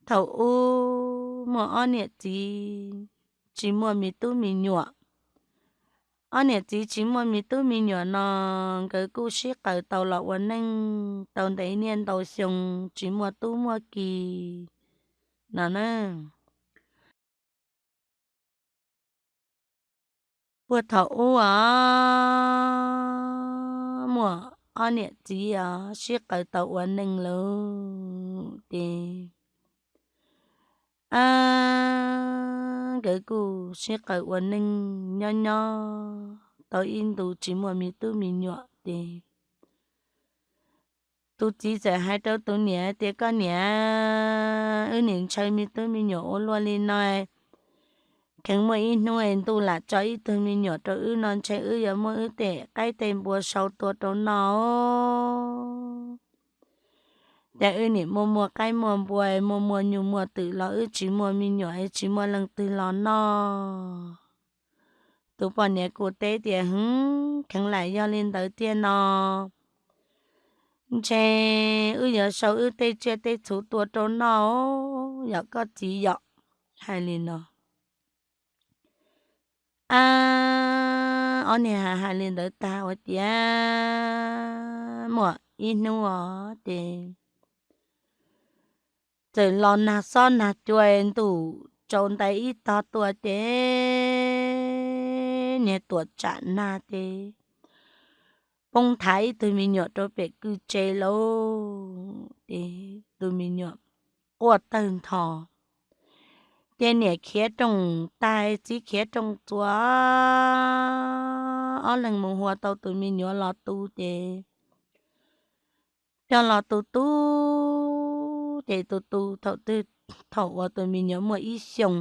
thaum ub muaj ob niam txiv tsis muaj me tub me nyuam. Ob niam txiv tsis muaj me tub me nyuam no nkawd kuj sib qaws tau los ua neej tau ntev niaj ntau xyoo tsis muaj tub muaj ki no na. Puag thaum ub os, muaj ob niam txiv os sib qaws tau ua neej lawm ces nkawd kuj sib qaws ua neej nyob nyob tau ib ntus tsis muaj me tub me nyuam ces tus txiv txawm hais rau tus niam tias, Koj niam, wb nim ntshaw me tub me nyuam ua luaj li no, kheev muaj ib hnub es ntuj lam tso ib tug me nyuam rau wb no ntshe wb yuav muab wb tej qaib tej npua sau tua rau noj. Ces wb nim muaj muaj qaib muaj npua, muaj muaj nyuj muaj twm los wb tsis muaj me nyuam es tsis muaj leej twg los noj. Tus poj niam kuj teb tias, Hwv, kheev lam yog li ntawd tiag no. ntshe wb yuav sau wb tej tsiaj tej txhu tua rau noj, yog koj txiv yom. Hais li no, a, ob niag hais li ntawd tag ua ciav muaj ib hnub os ces txawm los nag xob nag cua, ntuj tsaus ntais ib tog tuaj ces niag tuam tsam nag ces poob nthav ib tug me nyuam rau pem kwj tse lauj. Ces tus me nyuam quaj tawg ntho, ces niam khiav rooj tag txiv khiav rooj txuas, ob leeg mus hua tau tus me nyuam los tu ces coj los tu tu ces tu tu thaum twg, thaum uas tus me nyuam muaj ib xyoos,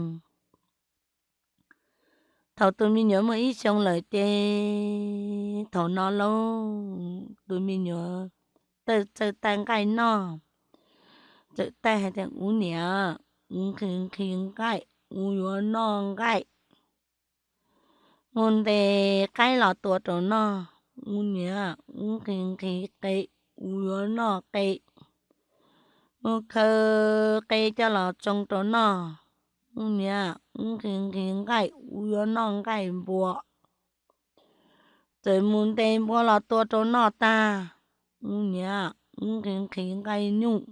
thaum tus me nyuam muaj ib xyoos lawm ces thaum no lauj tus me nyuam txawj txawj taij nqaij noj, txawm taij hais tias, Ub niam, ub nqhis nqhis nqaij, ub yuav noj nqaij. Mus ntes qaib los tua rau noj, ub niam, ub nqhis nqhis qe, ub yuav noj qe. Mus khaws qe coj los tsoo rau noj, ub niam, ub nqhis nqhis nqaij, ub yuav noj nqaij npua. Txawm mus ntes npua los tua rau noj tag, ub niam, ub nqhis nqhis nqaij nyuj.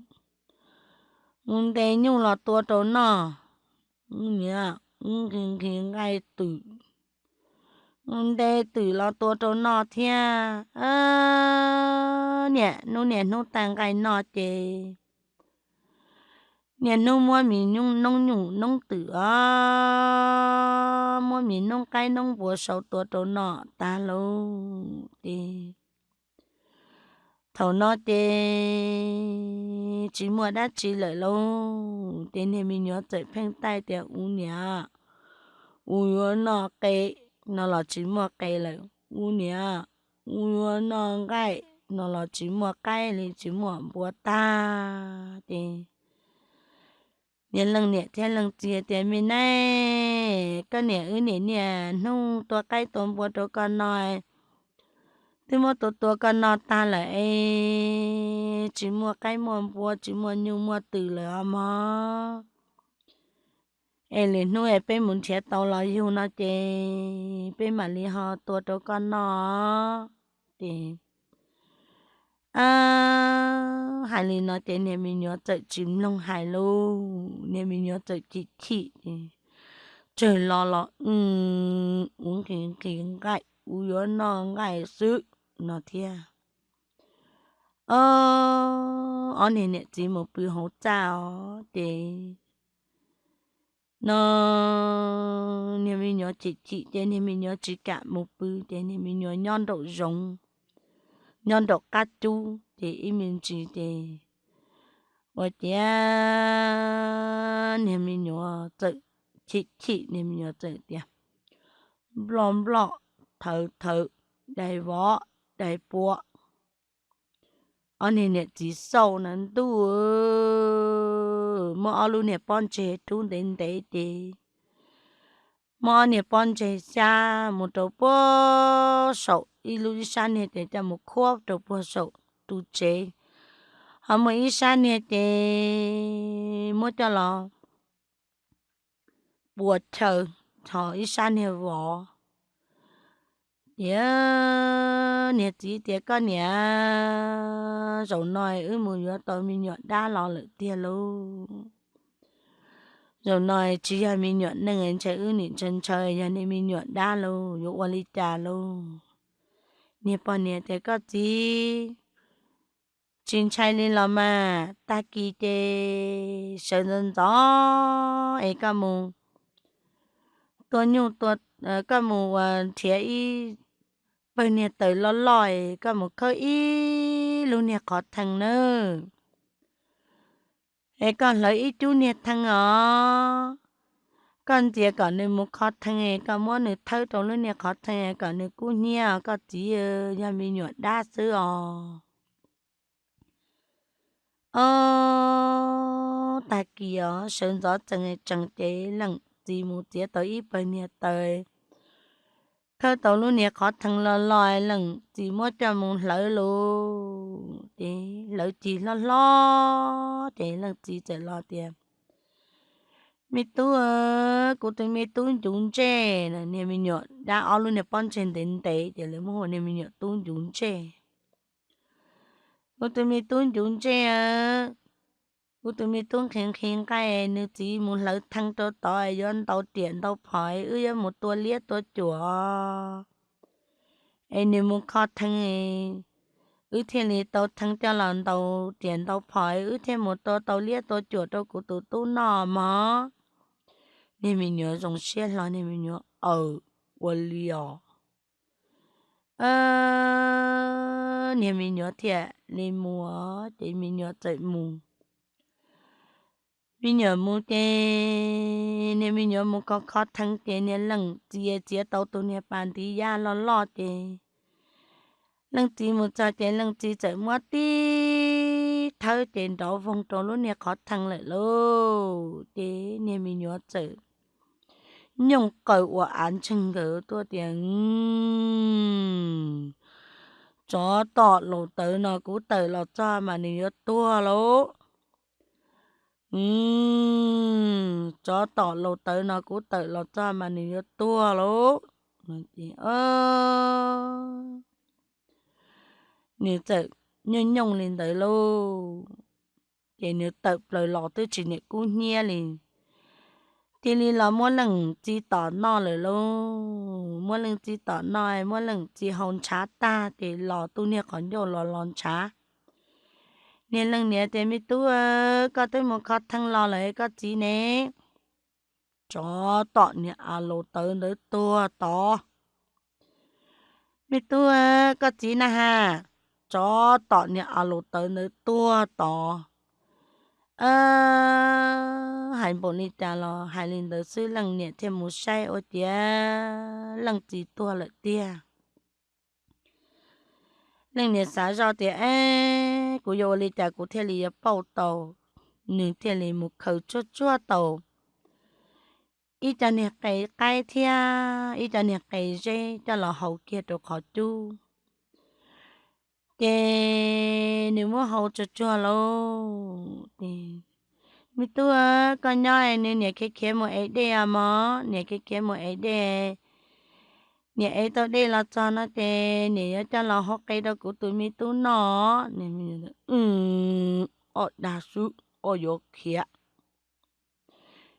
Mus ntes nyuj los tua rau noj, ub niam, ub nqhis nqhis nqaij twm. Mus ntes twm los tua rau noj thiab. Niaj hnub niaj hnub taij nqaij noj ces niaj hnub muab mis nyuj noob nyuj noob twm os, muab mis noob qaib noob npua sau tua rau noj tag lauj. Ces thaum no ces tsis muaj dab tsi lawm lauj. Ces niag me nyuam txawm pheej taij tias, Ub niam, ub yuav noj qe, no los tsis muaj qe lawm. Ub niam, ub yuav noj nqaij, no los tsis muaj qaib li, tsis muaj npua tag. Ces niag leej niam thiab leej txiv tias, Me nab, koj niam wb niaj niaj hnub tua qaib tua npua rau koj noj, twb muab tua tua koj noj tag lawm es tsis muaj qaib muaj npua, tsis muaj nyuj muaj twm lawm os mog. Es lwm hnub es peb mus nrhiav tau los yug no ces peb mam li ho tua rau koj noj. Ces hais li no ces niag me nyuam txawm tsis mloog hais lauj. Niag me nyuam txawm chim chim ces tsawg lo los, Ub nqhis nqhis nqaij, ub yuav noj nqaij xwb, no thiab. Ob niag niam txiv mus pw hauv txaj os ces no niag me nyuam chim chim ces niag me nyuam tsis kam mus pw ces niag me nyuam nyob nraum zoov, nyob nraum qab cub ces ib me ntsis ces ua ciav niag me nyuam txawm chim chim, niag me nyuam txawm tias, Nploj nploj, thawv thawv, dais vov, dais pua. Ob niag niam txiv xauj na ntuj, muab ob lub niag pob ntseg rub ntev ntev ces muab ob niag pob ntseg xyab mus rau puag saum ib lub, ib sab niag ces coj mus khuab rau puag saum ru tsev, ho muaj ib sab niag ces muab coj los pua chaw, ho ib sab niag vov. Ces niag txiv tias, Koj niam, zaum no wb mus yuav tau me nyuam dab los lawm tiag lauj. Zaum no tsis yog me nyuam neeg, ntshe wb nim ntshaw ntshaw yog niag me nyuam dab lauj, yuav ua li cas lauj? Niag poj niam tias, Koj txiv, tsis ntshai li los mas, tag kis ces sawv ntxov ntxov es koj mus tua nyuj, koj mus ua nrhiav ib pawg niag taws loj loj es koj mus khawb ib lub niag qhov thee nawb. Es koj hlawv ib cub niag thee os, koj ntxias kom nws mus qhov thee, koj muab nws thawb rau lub niag qhov thee kom nws kub hnyiab, koj txiv, yog me nyuam dab xwb os. Ob, tag kis os sawv ntxov tsees tsees ces leej txiv mus txiav tau ib pawg niag taws, khawb tau lub niag qhov thee loj loj, leej txiv muab coj mus hlawv tawv cig hlob hlob ces leej txiv txawm los tias, Me tub, kuv tus me tub ncuv ntsej. Niag me nyuam dab ob lub niag pob ntseg ntev ntev ces lawv muab hu niag me nyuam tub ncuv ntsej. Kuv tus me tub ncuv ntsej, kuv tus me tub nqhis nqhis nqaij, nws txiv mus hlawv thee rau tod yuav ntaus riam ntaus phom, wb yuav mus tua liab tua cuam es nws mus kho thee, wb thiaj li tau thee coj los ntaus riam ntaus phom, wb thiaj mus tua tau liab tua cuam rau kuv tus tub noj mog. Niag me nyuam zoo siab hlo, niag me nyuam, Aws, ua li os. Niag me nyuam thiaj li mus, ces me nyuam txawm mus. Me nyuam mus ces niag me nyuam mus kho kho thee ces niag leej txiv txiav tau tus niag pas ntiv yaj loj loj ces leej txiv mus txog ces leej txiv txawm muab tib thawb ces nrov voog rau lub niag qhov thee lawm lauj. Ces niag me nyuam txawm nyooj qaws ua av ntseeg nkawd tuaj tias, Tsov tom laus tawv no kuv tawm los txog mas nws yuav tuag lauj. Tsov tom laus tawv no kuv tawm los txog mas nws yuav tuag lauj. Nws txawm nyooj nyooj li ntawd lauj. Ces nws tawm plaws los twb tsis niam kub hnyiab li. Cia li los muab leej txiv tom noj lawm lauj. Muab leej txiv tom noj, muab leej txiv hau ntshav tag ces los tu niag qhov ncauj los los ntshav. Niag leej niam tias, Me tub, koj twb mus kho thee los lawm koj txiv ne? Tsov tom niag a laus tawv ntawd tuag tod. Me tub, koj txiv na has? Tsov tom niag a laus tawv ntawd tuag tod. Hais npaum li cas los hais li ntawd xwb, leej niam thiaj mus saib ua ciav leej txiv tuag lawm tiag. Leej niam xav zoj tias, Ab, kuv yuav ua li cas kuv thiaj li yuav pauj tau? Nws thiaj li mus khaws tsuag tsuag tau ib co niag qe qaib thiab ib co niag qe zeb coj los hau kiag rau qhov cub. Ces nws muab hau tsuag tsuag lauj. Me tub, koj nyob, nws niam khiav khiav mus ev dej os mog, niam khiav khiav mus ev dej. Niam ev tau dej los txog no ces niam yuav coj los hau qe rau kuv tus me tub noj. Ob dag xwb, koj yuav khiav?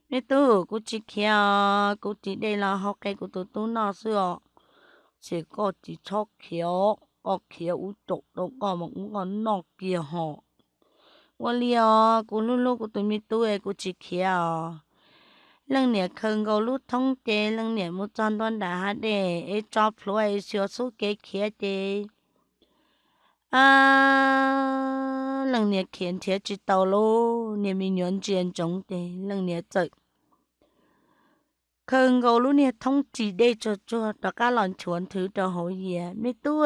Me tub, kuv tsis khiav os, kuv ris dej los hau qe kuv tus tub noj xwb os. Ces koj tsis txhob khiav, koj khiav ub caum rau koj mas ub koj noj kiag hos. Ua li os, kuv hlub hlub kuv tus me tub es kuv tsis khiav os. Leej niam khaws nkaus lub thoob ces leej niam mus txog ntua nram hav dej es tso plhuav es xyuas xub kev khiav ces leej niam khiav nrhiav tsis tau lauj. Niag me nyuam ntsia ntsoov ces leej niam txawm khaws nkaus lub niag thoob ris dej tsuag tsuag rov qab los nchuav nthwv rau hauv yias. Me tub,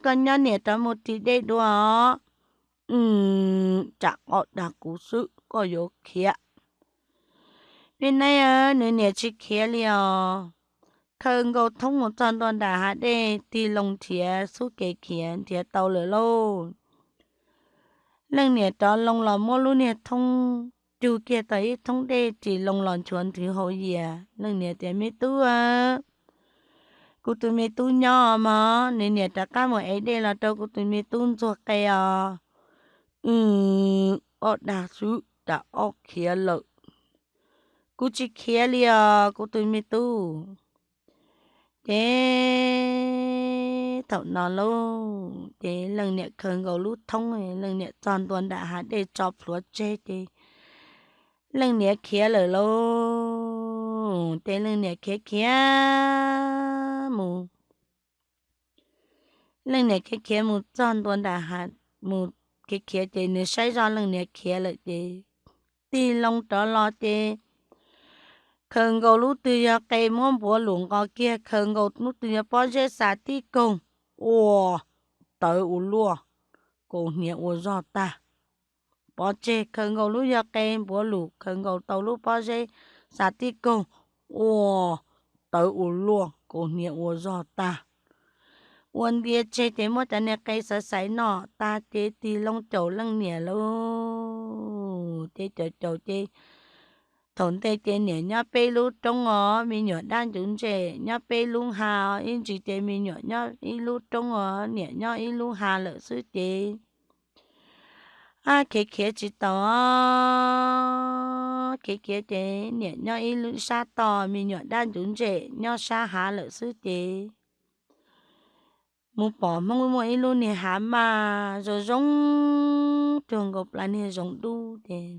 koj nyob, niam rov mus ris dej dua os. Tsam koj dag kuv xwb, koj yuav khiav? Me nab, nws niam tsis khiav li os. Khaws nkaus thoob mus txog ntua nram hav dej tig loo nrhiav xub kev khiav nrhiav tau lawm lauj. Leej niam rov loo los muab lub niag thoob cug kiag tau ib thoob dej ris loo los nchuav nthwv hauv yias. Leej niam tias, Me tub, kuv tus me tub nyob mog, nws niam rov qab mus ev dej los rau kuv tus me tub ntxuag qe os. Ob dag xwb, tsam koj khiav lawm. Kuv tsis khiav li os kuv tus me tub. Ces thaum no lauj, ces leej niam khaws nkaus lub thoob, leej niam txog ntua nram hav dej tso plhuav tseg ces leej niam khiav lawm lauj. Ces leej niam khiav khiav mus, leej niam khiav khiav mus txog ntua nram hav, mus khiav khiav ces nws saib zoj leej niam khiav lawm ces tig loo rov los ces khaws nkaus lub twg yog qe muab npuav lus nqos kiag, khaws nkaus lub twg yog pob zeb xa tib kaug, ua tawv ua luaj, kaus hniav ua zog tag. Pov tseg, khaws nkaus lub yog qe npuav lus, khaws nkaus tau lub pob zeb xa tib kaug, ua tawv ua luaj, kaus hniav ua zog tag. ua ntia tseg ces muab cov niag qe xaiv xaiv no tag ces tig loo caum leej niam lauj. Ces caum caum ces thaum ntej ces niam nyob peb lub roob os, me nyuam dab ncuv ntsej nyob peb lub hav, ib ntsis ces me nyuam nyob ib lub roob os, niam nyob ib lub hav lawm xwb ces ab khiav khiav tsis taus, khiav khiav ces niam nyob ib lub sab toj, me nyuam dab ncuv ntsej nyob sab hav lawm xwb ces mus pom Hmoob muaj ib lub niag hav maj zoo zoo cuag nkaus plas niag zoov dub ces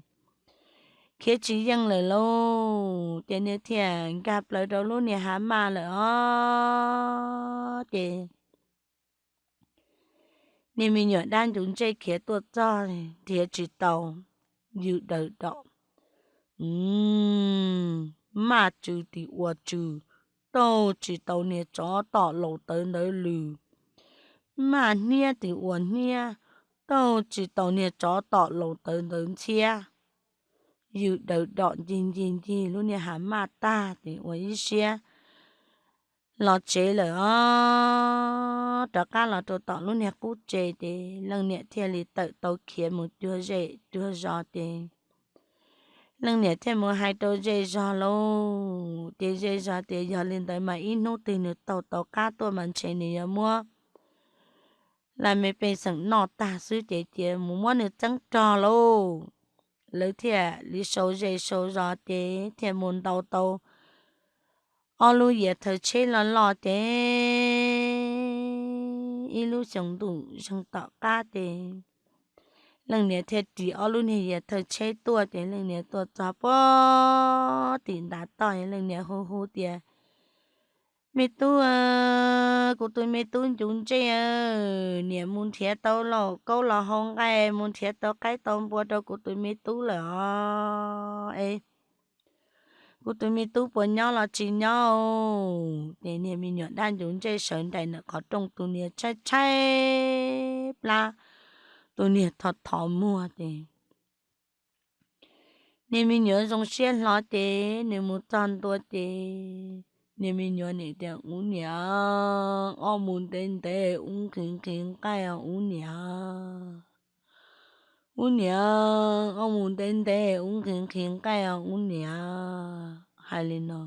khiav tsis yeej lawm lauj. Ces niag thiaj nkag plaws rau lub niag hav maj lawm os ces niag me nyuam dab ncuv ntsej khiav tuaj txog nrhiav tsis tau, yws daws dom, maj tsw tim ua tsw, taug tsis tau niag tsov tom laus tawv ntawd lws, maj hniab tim ua hniab, taug tsis tau niag tsov tom laus tawv ntawd ntxhiab, yws daws dom ncig ncig ncig lub niag hav maj tag ces ua ib siab los tsev lawm os. Rov qab los rau tom lub niag qub tsev ces leej niam thiaj li tawm tau khiav mus cuag zej cuag zos ces leej niam thiaj mus hais rau zej zog lauj. Ces zej zog tias yog li ntawd mas ib hnub twg nws taug tau qab tuaj mas ntshe nws yuav muab laj mej pej xeem noj tag xwb ces cia mus muab nws txeeb rog lauj. Lawv thiaj li sau zej sau zos ces thiaj mus ntaus tau ob lub yias thawj tsheb loj loj ces ib lub xyoos ntuj zeeg tom qab ces leej niam thiaj ris ob lub niag yias thawj tsheb tuaj ces leej niam tuaj txog puag tim ntav toj, leej niam hu hu tias, Me tub, kuv tus me tub ncuv ntsej, niam mus nrhiav tau lauj kaub los hau nqaij, mus nrhiav tau qaib tau npua rau kuv tus me tub lawm os. Es kuv tus me tub puas nyob los tsis nyob? Ces niag me nyuam dab ncuv ntsej sawv nraim ntawm qhov rooj, tus niag tshaib tshaib plab, tus niag thov thov muag ces niag me nyuam zoo siab hlo ces nws mus txog ntua ces niag me nyuam nim tias, Ub niam, ob mus ntev ntev ub nqhis nqhis nqaij os ub niam. Ub niam, ob mus ntev ntev ub nqhis nqhis nqaij os ub niam. Hais li no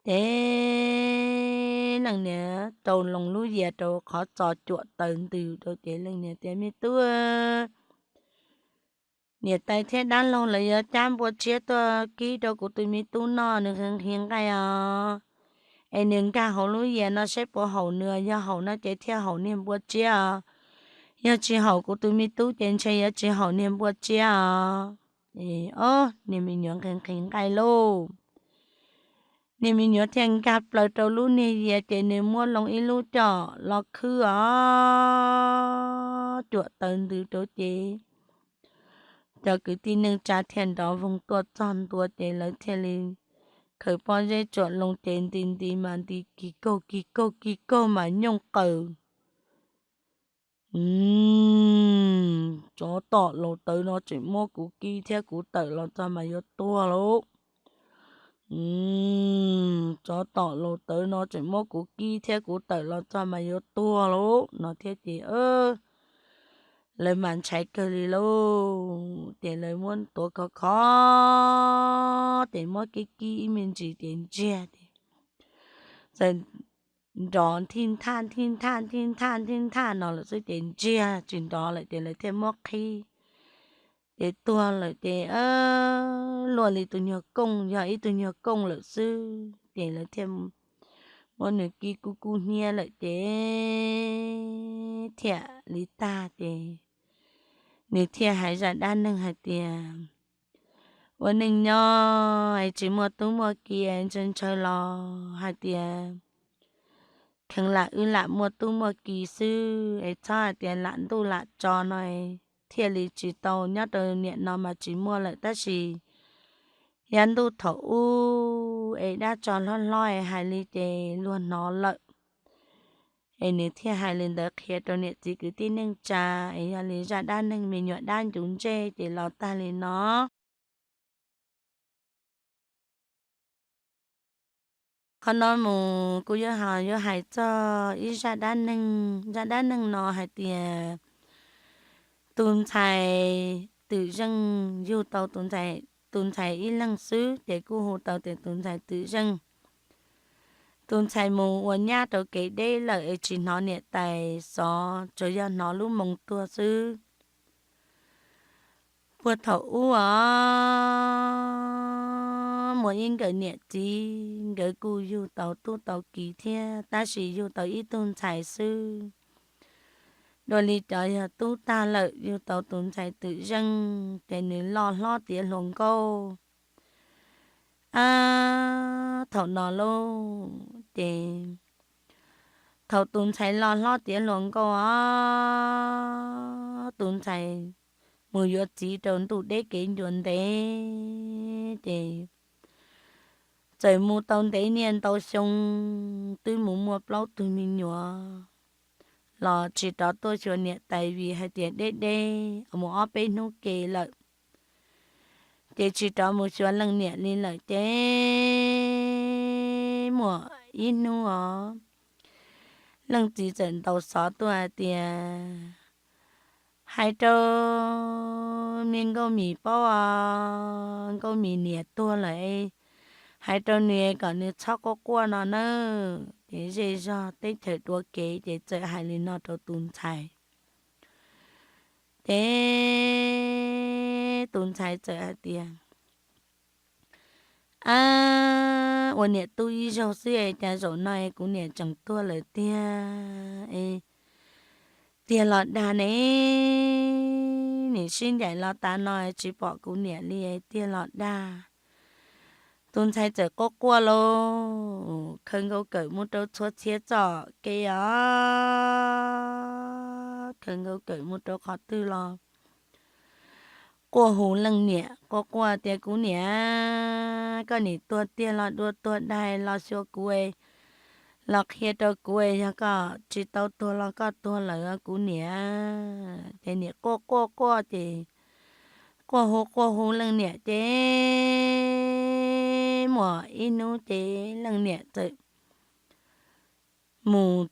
ces leej niam rau loo lub yias rau qhov txos cuam taws ntws rau ces leej niam tias, Me tub, niam tais thiab dab laug lawv yuav cab npua tsiab tuaj kib rau kuv tus me tub noj, nws nqhis nqhis nqaij os. Es nws nkag hauv lub yias no saib puas haum nws, yog haum no ces thiaj haum niag npua tsiab os. Yog tsis haum kuv tus me tub ces ntshe yuav tsis haum niag npua tsiab os. Ob niag me nyuam nqhis nqhis nqaij lauj. Niag me nyuam thiaj nkag plaws rau lub niag yias ces nws muab loo ib lub coj los khwb os, cuam taws ntws rau ces cov kwv tij neej tsa thiaj nrov voog tuaj txog ntua ces lawv thiaj li khaws pob zeb tsuam loo ces nti nti mas nti kis kaug kis kaug kis kaug mas nyooj qaws. Tsov tom laus tawv no tseem muab kuv kib thiab kuv tawm los txog mas yuav tuag lauj. Tsov tom laus tawv no tseem muab kuv kib thiab kuv tawm los txog mas yuav tuag lauj no thiab ces lawv mas ntshai kawg li lauj. Ces lawv muab tuav khov kho ces muab kib kib ib me ntsis ces ntsiag ces txawm nrov nthij nthaj nthij nthaj nthij nthaj nthij nthaj no lawm xwb ces ntsiag tsis nrov lawm ces lawv thiaj muab qhib ces tuag lawm ces luaj li tus nyuag kooj, yog ib tug nyuag kooj lawm xwb ces lawv thiaj muab nws kib kub kub hnyiab lawm ces thiaj li tag ces nws thiaj hais zaj dab neeg hais tias, ua neej nyob es tsis muaj tub muaj ki es ntshaw ntshaw los hais tias kheev lam wb lam muaj tub muaj ki xwb es txhob hais tias lam ntuj lam tso no thiaj li tsis tau, nyob rau niam no mas tsis muaj lawm tab sis yav ntuj thaum ub es dab tso hlob hlob es hais li ces luag hnov lawm. Es nws thiaj hais li ntawd qhia rau niam txiv kwv tij neej tsa, es yog li zaj dab neeg me nyuam dab ncuv ntsej ces los tag li no. Qhov no mus kuv yuav hais, yuav hais txog ib zaj dab neeg. Zaj dab neeg no hais tias tus ntxhais Twm Zeej yug tau tus ntxhais ib leeg xwb ces kuj hu tau tias tus ntxhais Twm Zeej. Tus ntxhais mus ua nyab rau kev deb lawm es tsis hnov niam tais xov, tsuas yog hnov lub moo tuag xwb. Puag thaum ub os, muaj ib nkawm niam txiv, nkawd kuj yug tau tub tau kiv thiab, tab sis yug tau ib tug ntxhais xwb. Dua li cov yog tub tag lawm, yug tau tus ntxhais Twm Zeej ces nws loj hlob tiav hluas nkauj. Ab, thaum no lauj ces thaum tus ntxhais loj hlob tiav hluas nkauj os, tus ntxhais mus yuav txiv rau ntuj deb kev ncua ntev ces txawm mus tau ntev niaj ntau xyoo, twb mus muaj plaub tug me nyuam los tsis rov tuaj xyuas niam tais vim hais tias deb deb mus ob peb hnub ke lawm, ces tsis rov mus xyuas leej niam li lawm ces muaj ib hnub os, leej txiv txawm ntaus xov tuaj hais tias, hais rau me Nkauj Mis paub os, Nkauj Mis niam tuag lawm, hais rau nws kom nws txhob quaj quaj no nawb. Ces zej zog teb chaws dua kev ces txawm hais li no rau tus ntxhais. Ces tus ntxhais txawm hais tias, ab, ua niam tub ib zaug xwb es cas zaum no es kuv niam tseem tuag lawm tiag es tiag los dag ne, nim sib ncaim los tas no tsis pom kuv niam li es tiag los dag. Tus ntxhais txawm quaj quaj lauj, khaws nkaus kawm mus rau txhua txhia txoj kev os, khaws nkaus kawm mus rau qhov twg los quaj hu leej niam, quaj quaj tias, kuv niam, koj nim tuag tiag los dua tuag dag los xyuas kuv, los qhia rau kuv, yog koj tsis tau tuag los koj tuag lawm kuv niam. Ces niam quaj quaj quaj ces quaj hu quaj hu leej niam ces muaj ib hnub ces leej niam txawm mus,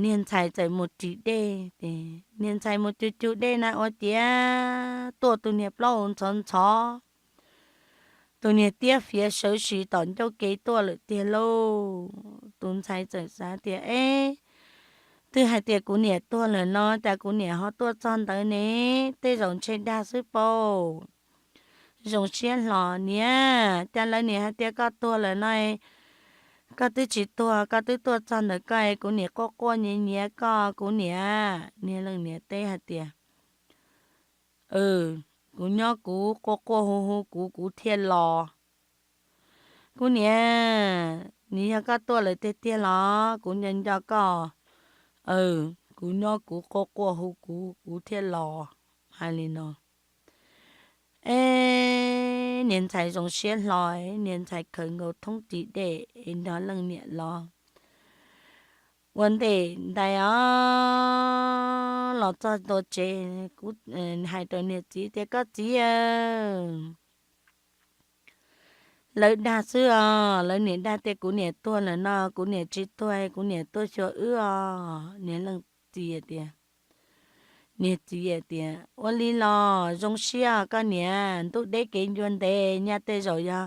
niag ntxhais txawm mus ris dej ces niag ntxhais mus cug cug dej na ua ciav tuaj tus niag plaub hau ntxhov ntxhov, tus niag tiab fiav sawv sis tom ncauj ke tuaj lawm tiag lauj. Tus ntxhais txawm xav tias, eb, twb hais tias kuv niam tuag lawm no cas kuv niam ho tuaj txog ntawd ne, tej zaum ntshe dag xwb paub. Zoo siab hlo niam, cas lawv niam hais tias koj tuag lawm no, koj twb tsis tuag, koj twb tuaj txog ntawd koj, kuv niam quaj quaj nyiav nyiav koj kuv niam. Niag leej niam teb hais tias, kuv nyob kuv quaj quaj hu hu kuv, kuv thiaj los. Kuv niam, nws yog koj tuaj lawm tiag tiag los kuv nco nco koj. Kuv nyob kuv quaj quaj hu kuv, kuv thiaj los. Hais li no, eb, niag ntxhais zoo siab hlo, niag ntxhais khaws nkaus thoob ris dej nrog leej niam los. Ua ntej ntais os, los txog ntua tsev, hais rau niag txiv tias, koj txiv, lawv dag xwb os, lawv niam dag tias kuv niam tuag lawm no, kuv niam tsis tuag, kuv niam tuaj xyuas wb os. Niag leej txiv tias, niag txiv tias, ua li los zoo siab koj niam, ntuj deb kev ncua ntev, nyaj tej zaum yog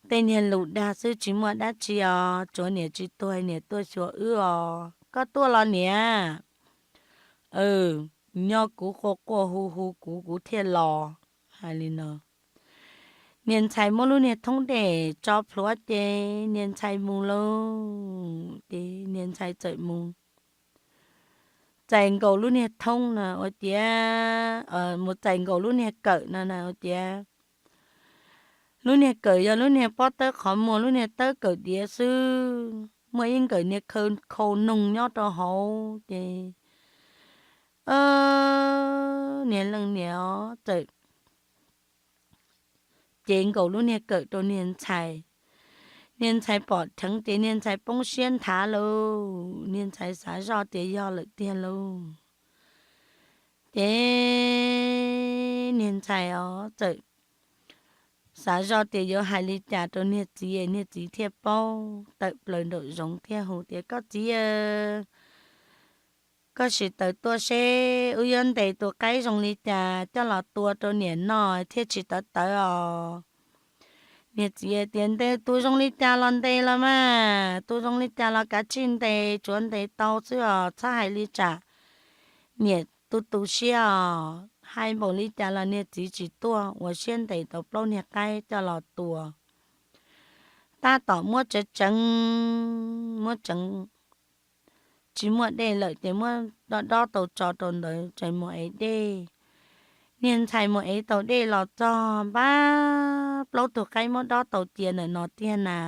tej niag lus dag xwb tsis muaj dab tsi os, tsuav niam tsis tuag niam tuaj xyuas wb os. Koj tuaj los niam? Nyob kuv quaj quaj hu hu kuv, kuv thiaj los. Hais li no, niag ntxhais muab lub niag thoob dej tso plhuav ces niag ntxhais mus lauj. Ces niag ntxhais txawm mus txais nkaus lub niag thoob no ua ciav, mus txais nkaus lub niag kawm no na ua ciav, lub niag kawm yog lub niag pob tawb qhov muag, lub niag tawb kawm diav xwb, muaj ib nkawm niag khau noog nyob rau hauv ces niag leej niam txawm cev nkaus lub niag kawm rau niag ntxhais. Niag ntxhais pom dheev ces niag ntxhais poob siab nthav lauj, niag ntxhais xav zoj tias yog lawm tiag lauj. Ces niag ntxhais os txawm xav zoj tias yuav hais li cas rau niag txiv, niag txiv thiaj paub tawm plaws nraum zoov thiaj hu tias, Koj txiv, koj sim tawm tuaj seb wb yuav ntes tus qaib zoo li cas coj los tua rau niam noj thiaj tsis tawv tawv os. Niag txiv tias, Ntes tus zoo li cas los ntes los mas, tus zoo li cas los kav tsij ntes, tsuav ntes tau xwb os, txhob hais li tsam niam tu tu siab os. Hais npaum li cas los niag txiv tsis tuaj, ua siab ntes tau plaub niag qaib coj los tua. Tab tom muab tseev tseev, muab tseev tsis muaj dej lawm ces muab dob dob tau tso rau ntawd tseem mus ev dej. Niag ntxhais mus ev tau dej los txog npab plaub tug qaib muab dob tau cia ntawm no tiag na.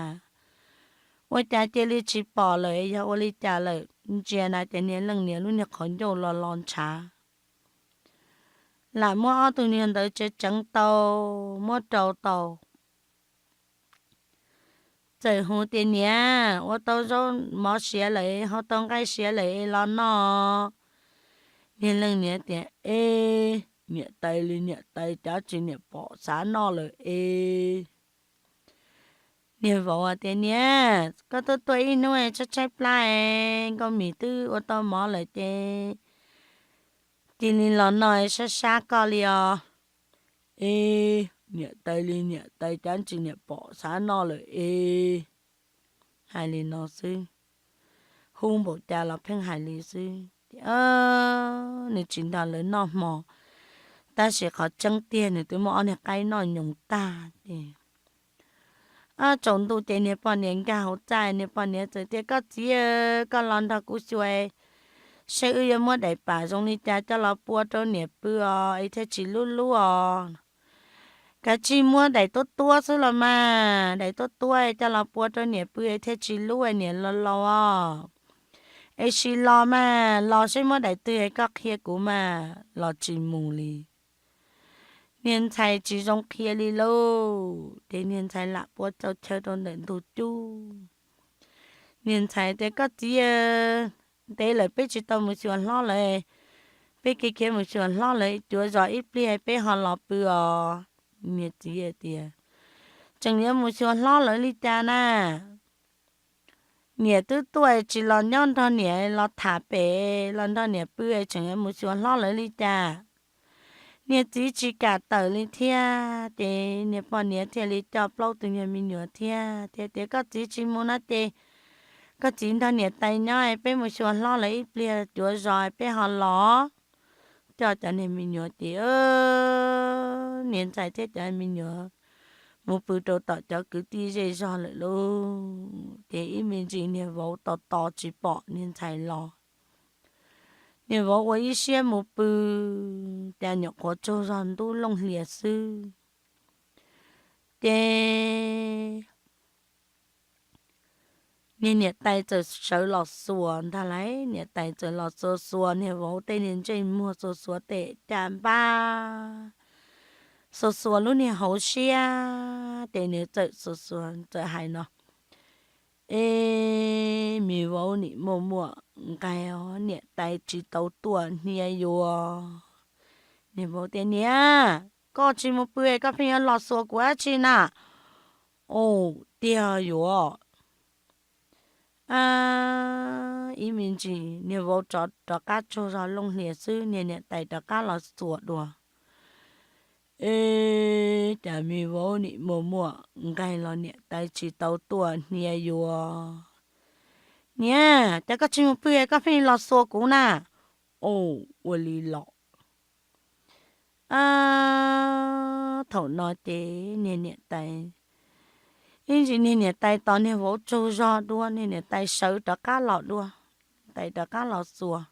Ua cas cia li tsis pom lawm, yog ua li cas lawm? Ntsia na ces niag leej niam lub niag qhov ncauj lo lo ntshav. Lam muab ob tug niag ntawd tseev tseev tau, muab rau tau. Txawm hu tias, Niam, ua tau zaub mov siav lawm, hau tau nqaij siav lawm es los noj. Niag leej niam tias, Eb, niam tais li niam tais, cav tsis niam pom xav noj lawm es. Niag vauv tias, Niam, koj tuaj tuaj ib hnub tshaib tshaib plab, nkauj mis twb ua tau mov lawm ces cia li los noj, sab sab koj li os. Eb, niam tais li niam tais, cav tsis niam pom xav noj lawm es. Hais li no xwb, hu npaum cas los pheej hais li xwb. Nws tsis nrog lawv noj hmo, tab sis qhov tseeb tiag nws twb muab ob niag qaib noj nyoos tag ces tsaus ntuj ces niag poj niam nkag hauv txaj, niag poj niam txawm tias, Koj txiv, koj los nrog kuv xyuas seb wb yuav muab daim pam zoo li cas coj los pua rau niam pw os es thiaj tsis lub lub os. Kav tsij muab daim tuab tuab xwb los mas, daim tuab tuab coj los pua rau niam pw es thiaj tsis lub, niam los laus os. Es sim los mas, los seb muab daim twg es koj qhia kuv mas, los tsis mus li. Niag ntxhais tsis zoo qhia li lauj, ces niag ntxhais lam pua txaus chaw rau ntawm ntug cub. Niag ntxhais tias, Koj txiv, ntev lawm peb tsis tau mus xyuas hlob lawv, peb kev khiav mus xyuas hlob lawv cuav zos ib pliag peb ho los pw os. Niag txiv tias, Tseem yuav mus xyuas hlob lawv li cas na? Niam twb tuaj tsis los nyob nrog niam los tham pem los nrog niam pw, tseem yuav mus xyuas hlob lawv li cas? Niag txiv tsis kam tawm li thiab, ces niag poj niam thiaj li coj plaub tus nyuag me nyuam thiab thiaj tias, Koj txiv tsis mus no ces koj txiv nrog niam tais nyob, peb mus xyuas hlob lawv ib pliag cuav zos peb ho los. Coj cov niag me nyuam ces niag ntxhais thiab cov me nyuam mus pw rau tom cov kwv tij zej zog lawm lauj. Ces ib me ntsis niag vauv tos tos tsis pom niag ntxhais los, niag vauv ua ib siab mus pw, cas nyuam qhuav tsaug zog ntub looj hlias xwb, ces niag niam tais txawm sawv los xuas ntag lauj. Niam tais txawm los xuas xuas niag vauv tej niag ntsej muag, xuas xuas tej caj npab, xuas xuas lub niag hauv siab, ces nws txawm xuas xuas txawm hais no, Eb, me vauv nim muaj muaj nqaij os, niam tais tsis tau tuaj hnia yuav. Niag vauv tias, Niam, koj tsis mus pw koj pheej yuav los xuas kuv dab tsi na? Ua tiag yuav. Ib me ntsis niag vauv rov qab tsaug zog looj hlias xwb, niag niam tais rov qab los xuas dua. Eb, cas me vauv nim muaj muaj nqaij los niam tais tsis tau tuaj hnia yuav. Niam, cas koj tsis mus pw koj pheej los xuas kuv na? Ua li los. Thaum no ces niag niam tais, ib ntsis niag niam tais tos niag vauv tsaug zog dua, niag niam tais sawv rov qab los dua, tais rov qab los xuas.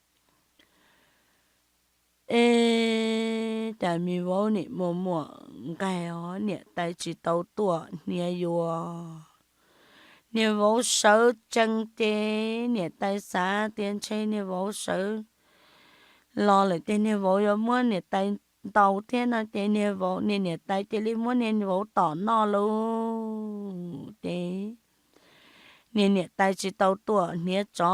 Eb, cas me vauv nim muaj muaj nqaij os, niam tais tsis tau tuaj hnia yuav. Niag vauv sawv tsees ces niam tais xav tias ntshe niag vauv sawv los lawm ces niag vauv yuav muab niam tais ntaus thiab no ces niag vauv, niag niam tais cia li muab niag vauv tom noj lauj. Ces niag niam tais tsis tau tuaj hniav tsov,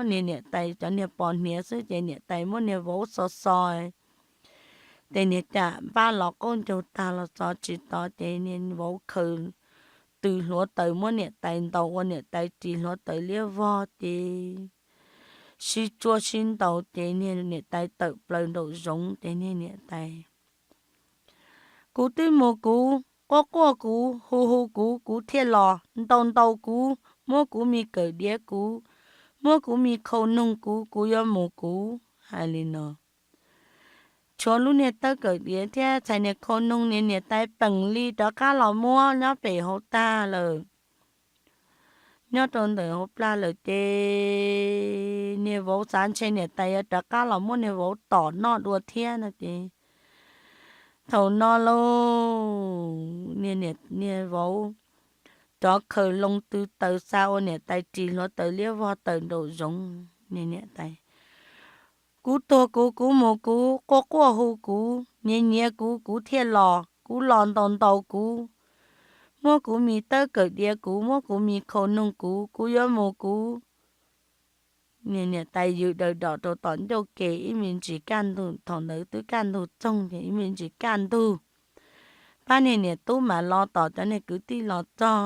niag niam tais cov niag pos hniav xwb ces niam tais muab niag vauv xo xo Ces niag cam npab los qaub ncaug tag los txov tsis tov ces niag vauv khaws tws hluav taws muab niam tais ntaus ua niam tais ris hluav taws liab vog ces sib tsuab sib ntaus ces niag niam tais tawm plaws nraum zoov ces niag niam tais, kuv twb mus kuv, quaj quaj kuv, hu hu kuv, kuv thiaj los, ntaus ntaus kuv, muab kuv me kawm diav kuv, muab kuv me khau noog kuv, kuv yuav mus kuv. Hais li no, tshuav lub niag tawb kawm diav thiab txhais niag khau noog niag niam tais peem li rov qab los muab nyob pem hauv tag lawm. Nyob rau ntawm hauv plag lawm ces niag vauv xav ntshe niam tais yuav rov qab los muab niag vauv tom noj dua thiab no ces thaum no lauj, niag vauv rov khaws loo tw taws xa ua niam tais ris hluav taws liab vog tawm nraum zoov. Niag niam tais, kuv tuag kuv, kuv mus kuv, quaj quaj hu kuv, nyiav nyiav kuv, kuv thiaj los, kuv los ntaus ntaus kuv, muab kuv me tawb kawm diav kuv, muab kuv me khau noog kuv, kuv yuav mus kuv. Niag niam tais yws daws dom rau tom ncauj ke ib me ntsis kaj ntug, thaum ntawd twb kaj ntug txoog ces ib me ntsis kaj ntug, pab niag niam tub mam los tom cov niag kwv tij los txog,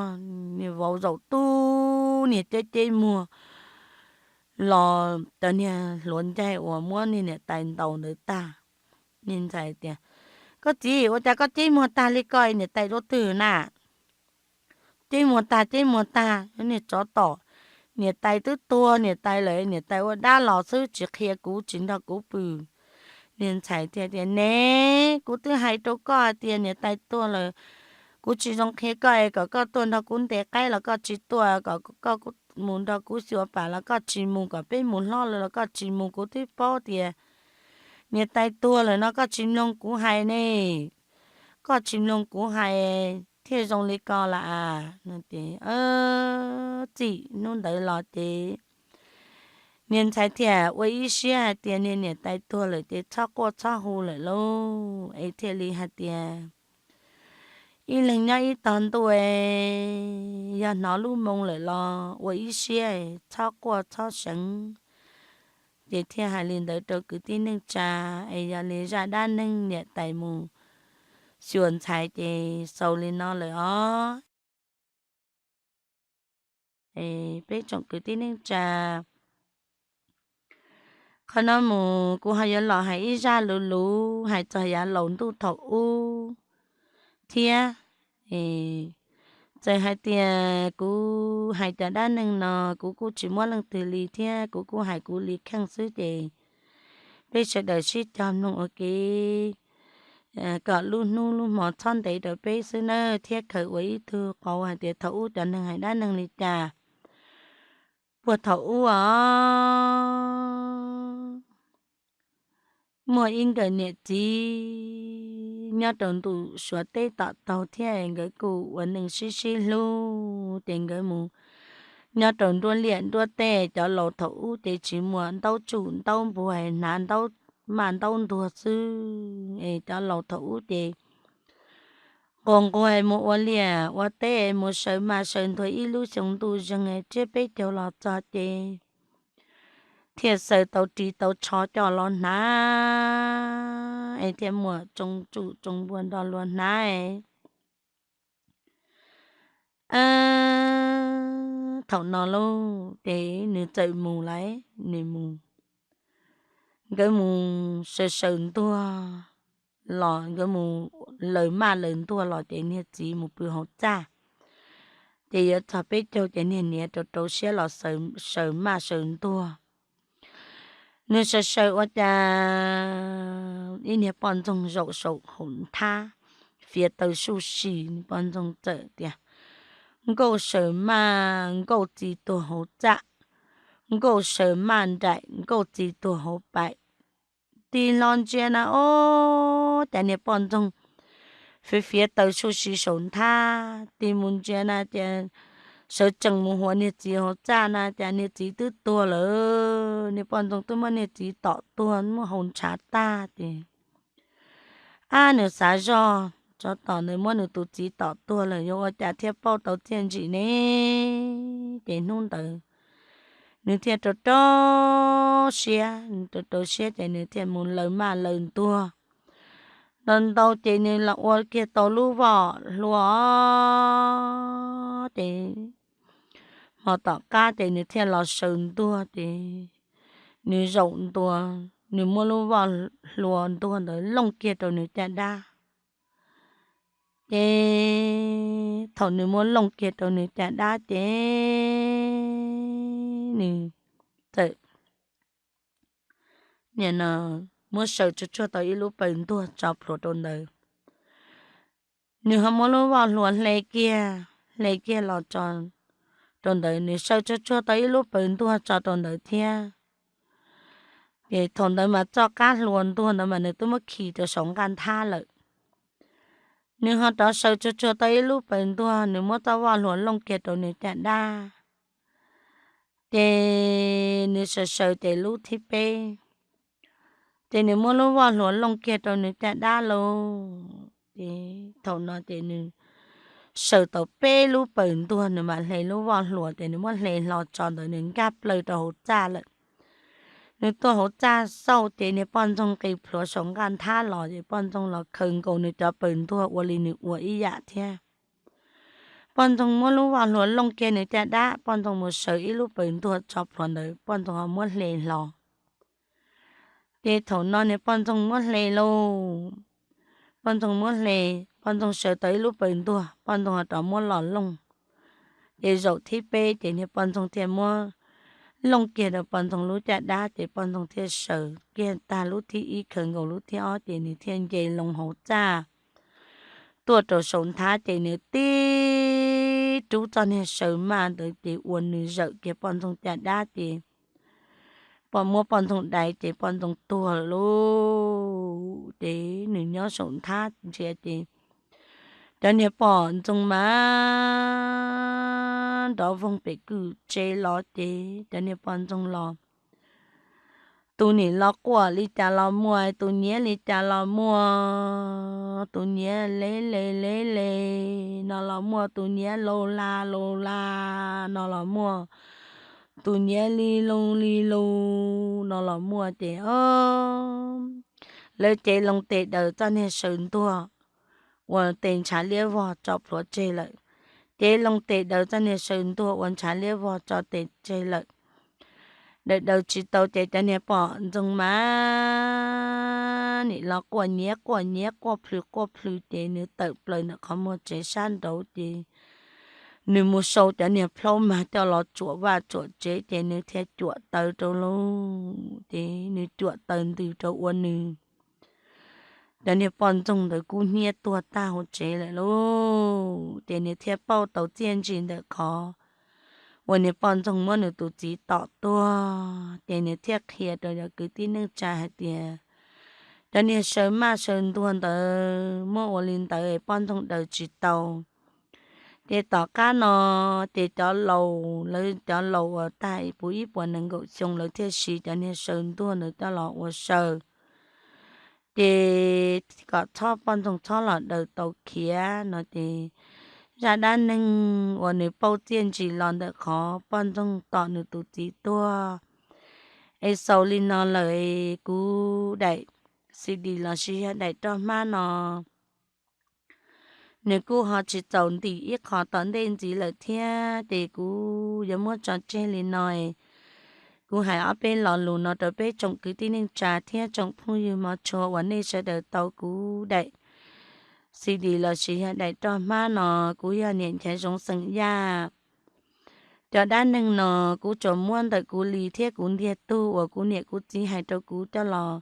niag vauv zaum tub niag ceb ceb muag los cov niag hluav ncaig uas muab niag niam tais ntaus ntawd tag. Niag ntxhais tias, koj txiv, ua cas koj ceb muag tag li ko, niam tais dua twg na? Ceb muag tag, ceb muag tag, niag tsov tom, niam tais twb tuag niam tais lawm, niam tais ua dab los xwb, tsis qhia kuv, tsis nrog kuv pw. Niag ntxhais thiaj tias, ne, kuv twb hais rau koj hais tias niam tais tuag lawm, kuv tsis zoo qhia koj es kom koj tuaj nrog kuv ntes qaib los koj tsis tuaj, kom koj mus nrog kuv xyuas pam los koj tsis mus, kom peb mus hlob lawm los koj tsis mus, kuv twb paub tias niam tais tuag lawm no koj tsis mloog kuv hais ne, koj tsis mloog kuv hais thiaj zoo li ko las. Txij hnub ntawd los ces niag ntxhais thiaj ua ib siab hais tias niag niam tais tuag lawm ces txhob quaj txhob hu lawm lauj, es thiaj li hais tias ib leeg nyob ib tog ntuj, yog hnov lub moo lawm los ua ib siab txhob quaj txhob seev. Ces thiaj hais li ntawd rau kwv tij neej tsa, es yog li zaj dab neeg niam tais mus xyuas ntxhais ces xaus li no lawm os. Peb tsoom kwv tij neej tsa, qhov no mus kuv ho yuav los hais ib zaj luv luv hais txog yav laus ntuj thaum ub thiab. Txawm hais tias kuv hais cov dab neeg no kuv kuj tsis muab leej twg li thiab, kuv kuj hais kuv li kheej xwb ces peb sawv daws sib cog mloog ua ke kom lub hnub lub hmo txhob ntev rau peb xwb nawb, thiab khaws ua ib tug qauv hais tias thaum ub cov neeg hais dab neeg li cas. Puag thaum ub os, muaj ib nkawm niam txiv nyob rau ntuj Suav teb tom taug thiab nkawd kuj ua neej sib sib hlub ces nkawd mus nyob rau nruab liaj nruab teb. Cov laus thaum ub ces tsis muaj ntaub tsuj ntaub npuag, hnav ntaub maj ntaub ntuag xwb es cov laus thaum ub ces nquag nquag mus ua liaj ua teb mus saws maj saws ntuag ib lub xyoo ntuj zeeg tsiab peb caug los txog ces thiaj xaws tau ris tau tsho coj los hnav es thiaj muaj tsoo tsuj tsoo npuag nrog luag hnav. Thaum no lauj ces nws txawm mus lawm, nws mus, nkawd mus saws saws ntuag los nkawd mus laws maj laws ntuag los ces niag txiv mus pw hauv txaj. Ces yuav txog peb caug ces niag niam rau rau siab los saws maj saws ntuag. Nws saws saws ua cas ib niag poj ntxoog zaum saum hauv nthab fiav taws suj si. Poj ntxoog txawm tias, nkauj saws maj nkauj txiv tuag hauv txaj, nkauj saws maj nraim nkauj txiv tuag hauv paim. Tig hlo ntsia na ob, cas niag poj ntxoog fiav fiav taws suj si saum nthab. Tig mus ntsia na cas sawv tsees mus huav niag txiv hauv txaj na cas niag txiv twb tuag lawm. Niag poj ntxoog twb muab niag txiv tom tuag muab hau ntshav tag ces, ab, nws xav zoj, tsov tom ntawd muab nws tus txiv tom tuag lawm yuav ua cas thiaj pauj tau txiaj ntsim ne. Ces hnub ntawd nws thiaj rau rau siab, rau rau siab ces nws thiaj mus laws maj laws ntuag. Ntau ntau ces nws los ua kiag tau lub voj hlua, ces hmo tom qab ces nws thiaj los sawv ntuag ces nws zaum ntua, nws muab lub voj hlua ntuag ntawd looj kiag rau nws caj dab. Ces thaum nws muab looj kiag rau nws caj dab ces nws txawm muab sawv tsuag tsuag tau ib lub paws ntuag tso plhuav rau ntawd. Nws ho muab lub voj hlua hle kiag, hle kiag los rau ntawd, nws sawv tsuag tsuag tau ib lub paws ntuag tso rau ntawd thiab. Ces thaum ntawd mas txoj qab hlua ntuag ntawd mas nws twb muab khi rau saum nqaj nthab lawm. Nws ho rov sawv tsuag tsuag tau ib lub paws ntuag, nws muab txoj voj hlua looj kiag rau nws caj dab. Ces nws sawv sawv ces lub thib peb, ces nws muab lub voj hlua looj kiag rau nws caj dab lauj. Ces thaum no ces nws sawv tau peb lub paws ntuag, nws mam hle lub voj hlua, ces nws muab hle hlo tso ntawd, nws nkag plaws rau hauv txaj lawm. Nws tuaj hauv txaj xauj ces niag poj ntxoog nqis plhuav saum nqaj nthab los, ces poj ntxoog los khaws nkaus nws cov paws ntuag ua li nws ua ib yam thiab. Poj ntxoog muab lub voj hlua looj kiag nws caj dab, poj ntxoog mus sawv ib lub paws ntuag tso plhuav ntawd, poj ntxoog ho muab hle hlo. Ces thaum no niag poj ntxoog muab hle lauj, poj ntxoog muab hle, poj ntxoog sawv tau ib lub paws ntuag, poj ntxoog ho rov muab los looj. Ces zaum thib peb ces niag poj ntxoog thiaj muab looj kiag rau poj ntxoog lub caj dab, ces poj ntxoog thiaj sawv kiag tag lub thib ib khaws nkaus lub thib ob, ces nws thiaj nce loo hauv txaj tuaj rau saum nthab, ces nws tib rub txoj niag saw maj ntawd ces ua nws zawm kiag poj ntxoog caj dab, ces poj muab poj ntxoog dai ces poj ntxoog tuag lawm lauj. Ces nws nyob saum nthab ntsia ces cov niag poj ntxoog mas nrov voog pem kwj tse los, ces cov niag poj ntxoog los tus nim los quaj li cas los muaj, tus nyiav li cas los muaj, tus nyiav le le le le no los muaj, tus nyiav lus la lus la no los muaj, tus nyiav li lus li lus no los muaj, ces lawv cev loo tes daws txoj niag saw ntuag uas tes ntshav liab vog tso plhuav tseg lawm. Cev loo tes daws txoj niag saw ntuag uas ntshav liab vog tso tes tseg lawm. Daws daws tsis tau ces cov niag poj ntxoog mas nim los quaj nyiav quaj nyiav quaj plhws quaj plhws, ces nws tawm plaws ntawm qhov muag tsev sab nraud, ces nws mus sau cov niag plhaub mag coj los tsuam vaj tsuam tsev, ces nws thiaj cuam taws rau lauj. Ces nws cuam taws ntws rau ua nws cov niag poj ntxoog ntawd kub hnyiab tuag tag hauv tsev lawm lauj. Ces nws thiaj pauj tau txiaj ntsim ntawm qhov uas niag poj ntxoog muab nws tus txiv tom tuag, ces nws thiaj qhia rau cov kwv tij neej tsa hais tias cov niag saw maj saw ntuag ntawd muab ua li ntawd poj ntxoog daws tsis tau. Ces tom qab no ces cov laus, lawv cov laus uas tag puv ib puas nees nkaum xyoo lawv thiaj siv cov niag saw ntuag ntawd coj los ua saw, ces kom txhob poj ntxoog txhob los daws tau khiav no ces zaj dab neeg uas nws pauj txiaj ntsim los ntawm qhov poj ntxoog tom nws tus txiv tuag es xaus li no lawm. Kuv daim CD lossis yog daim roj hmab no nws kuj ho tsis txaus ntim ib qho tom ntej ntxiv lawm thiab, ces kuv yuav muab tso tseg li no. Kuv hais ob peb lo lus no rau peb tsoom kwv tij neej tsa thiab tsoom phooj ywg mov tshua uas nej sawv daws tau kuv daim CD lossis yog daim roj hmab no. Kuv yog niam Nchaiv Zoov xeem Yaj. Cov dab neeg no kuv tsuas muab ntawm kuv li thiab kuv ntiag tug uas kuv niam kuv txiv hais rau kuv coj los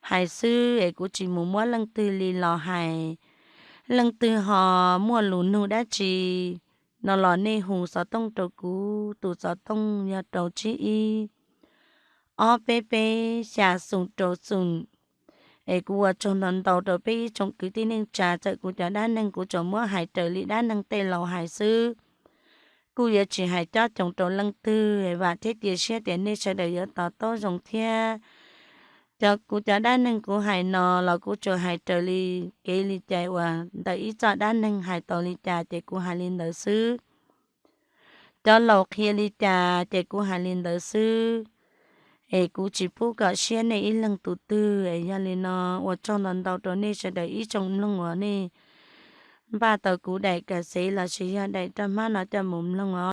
hais xwb es kuv tsis mus muab leej twg li los hais. Leej twg ho muaj lus nug dab tsi no los nej hu xov tooj rau kuv, tus xov tooj yog rau tsib ib ob peb peb xya xoom rau xoom. Es kuv ua tsaug ntau ntau rau peb ib tsoom kwv tij neej tsa, txawm kuv cov dab neeg kuv tsuas muab hais raws li dab neeg tej laus hais xwb, kuj yuav tsis hais cob coos rau leej twg. Vam thiab cia siab tias nej sawv daws yuav to taub zoo thiab. Cov kuv cov dab neeg kuv hais no los kuv tsuas hais raws li kev li cai uas ntawm ib txoj dab neeg hais tau li cas ces kuv hais li ntawd xwb. Cov laus qhia li cas ces kuv hais li ntawd xwb. es kuv tsis pub kom siab nej ib leeg tus twg. Yog li no, ua tsaug ntau ntau rau nej sawv daws ib tsoom mloog uas nej npaj tau kuv daim kam xev lossis yog daim roj hmab no coj mus mloog os.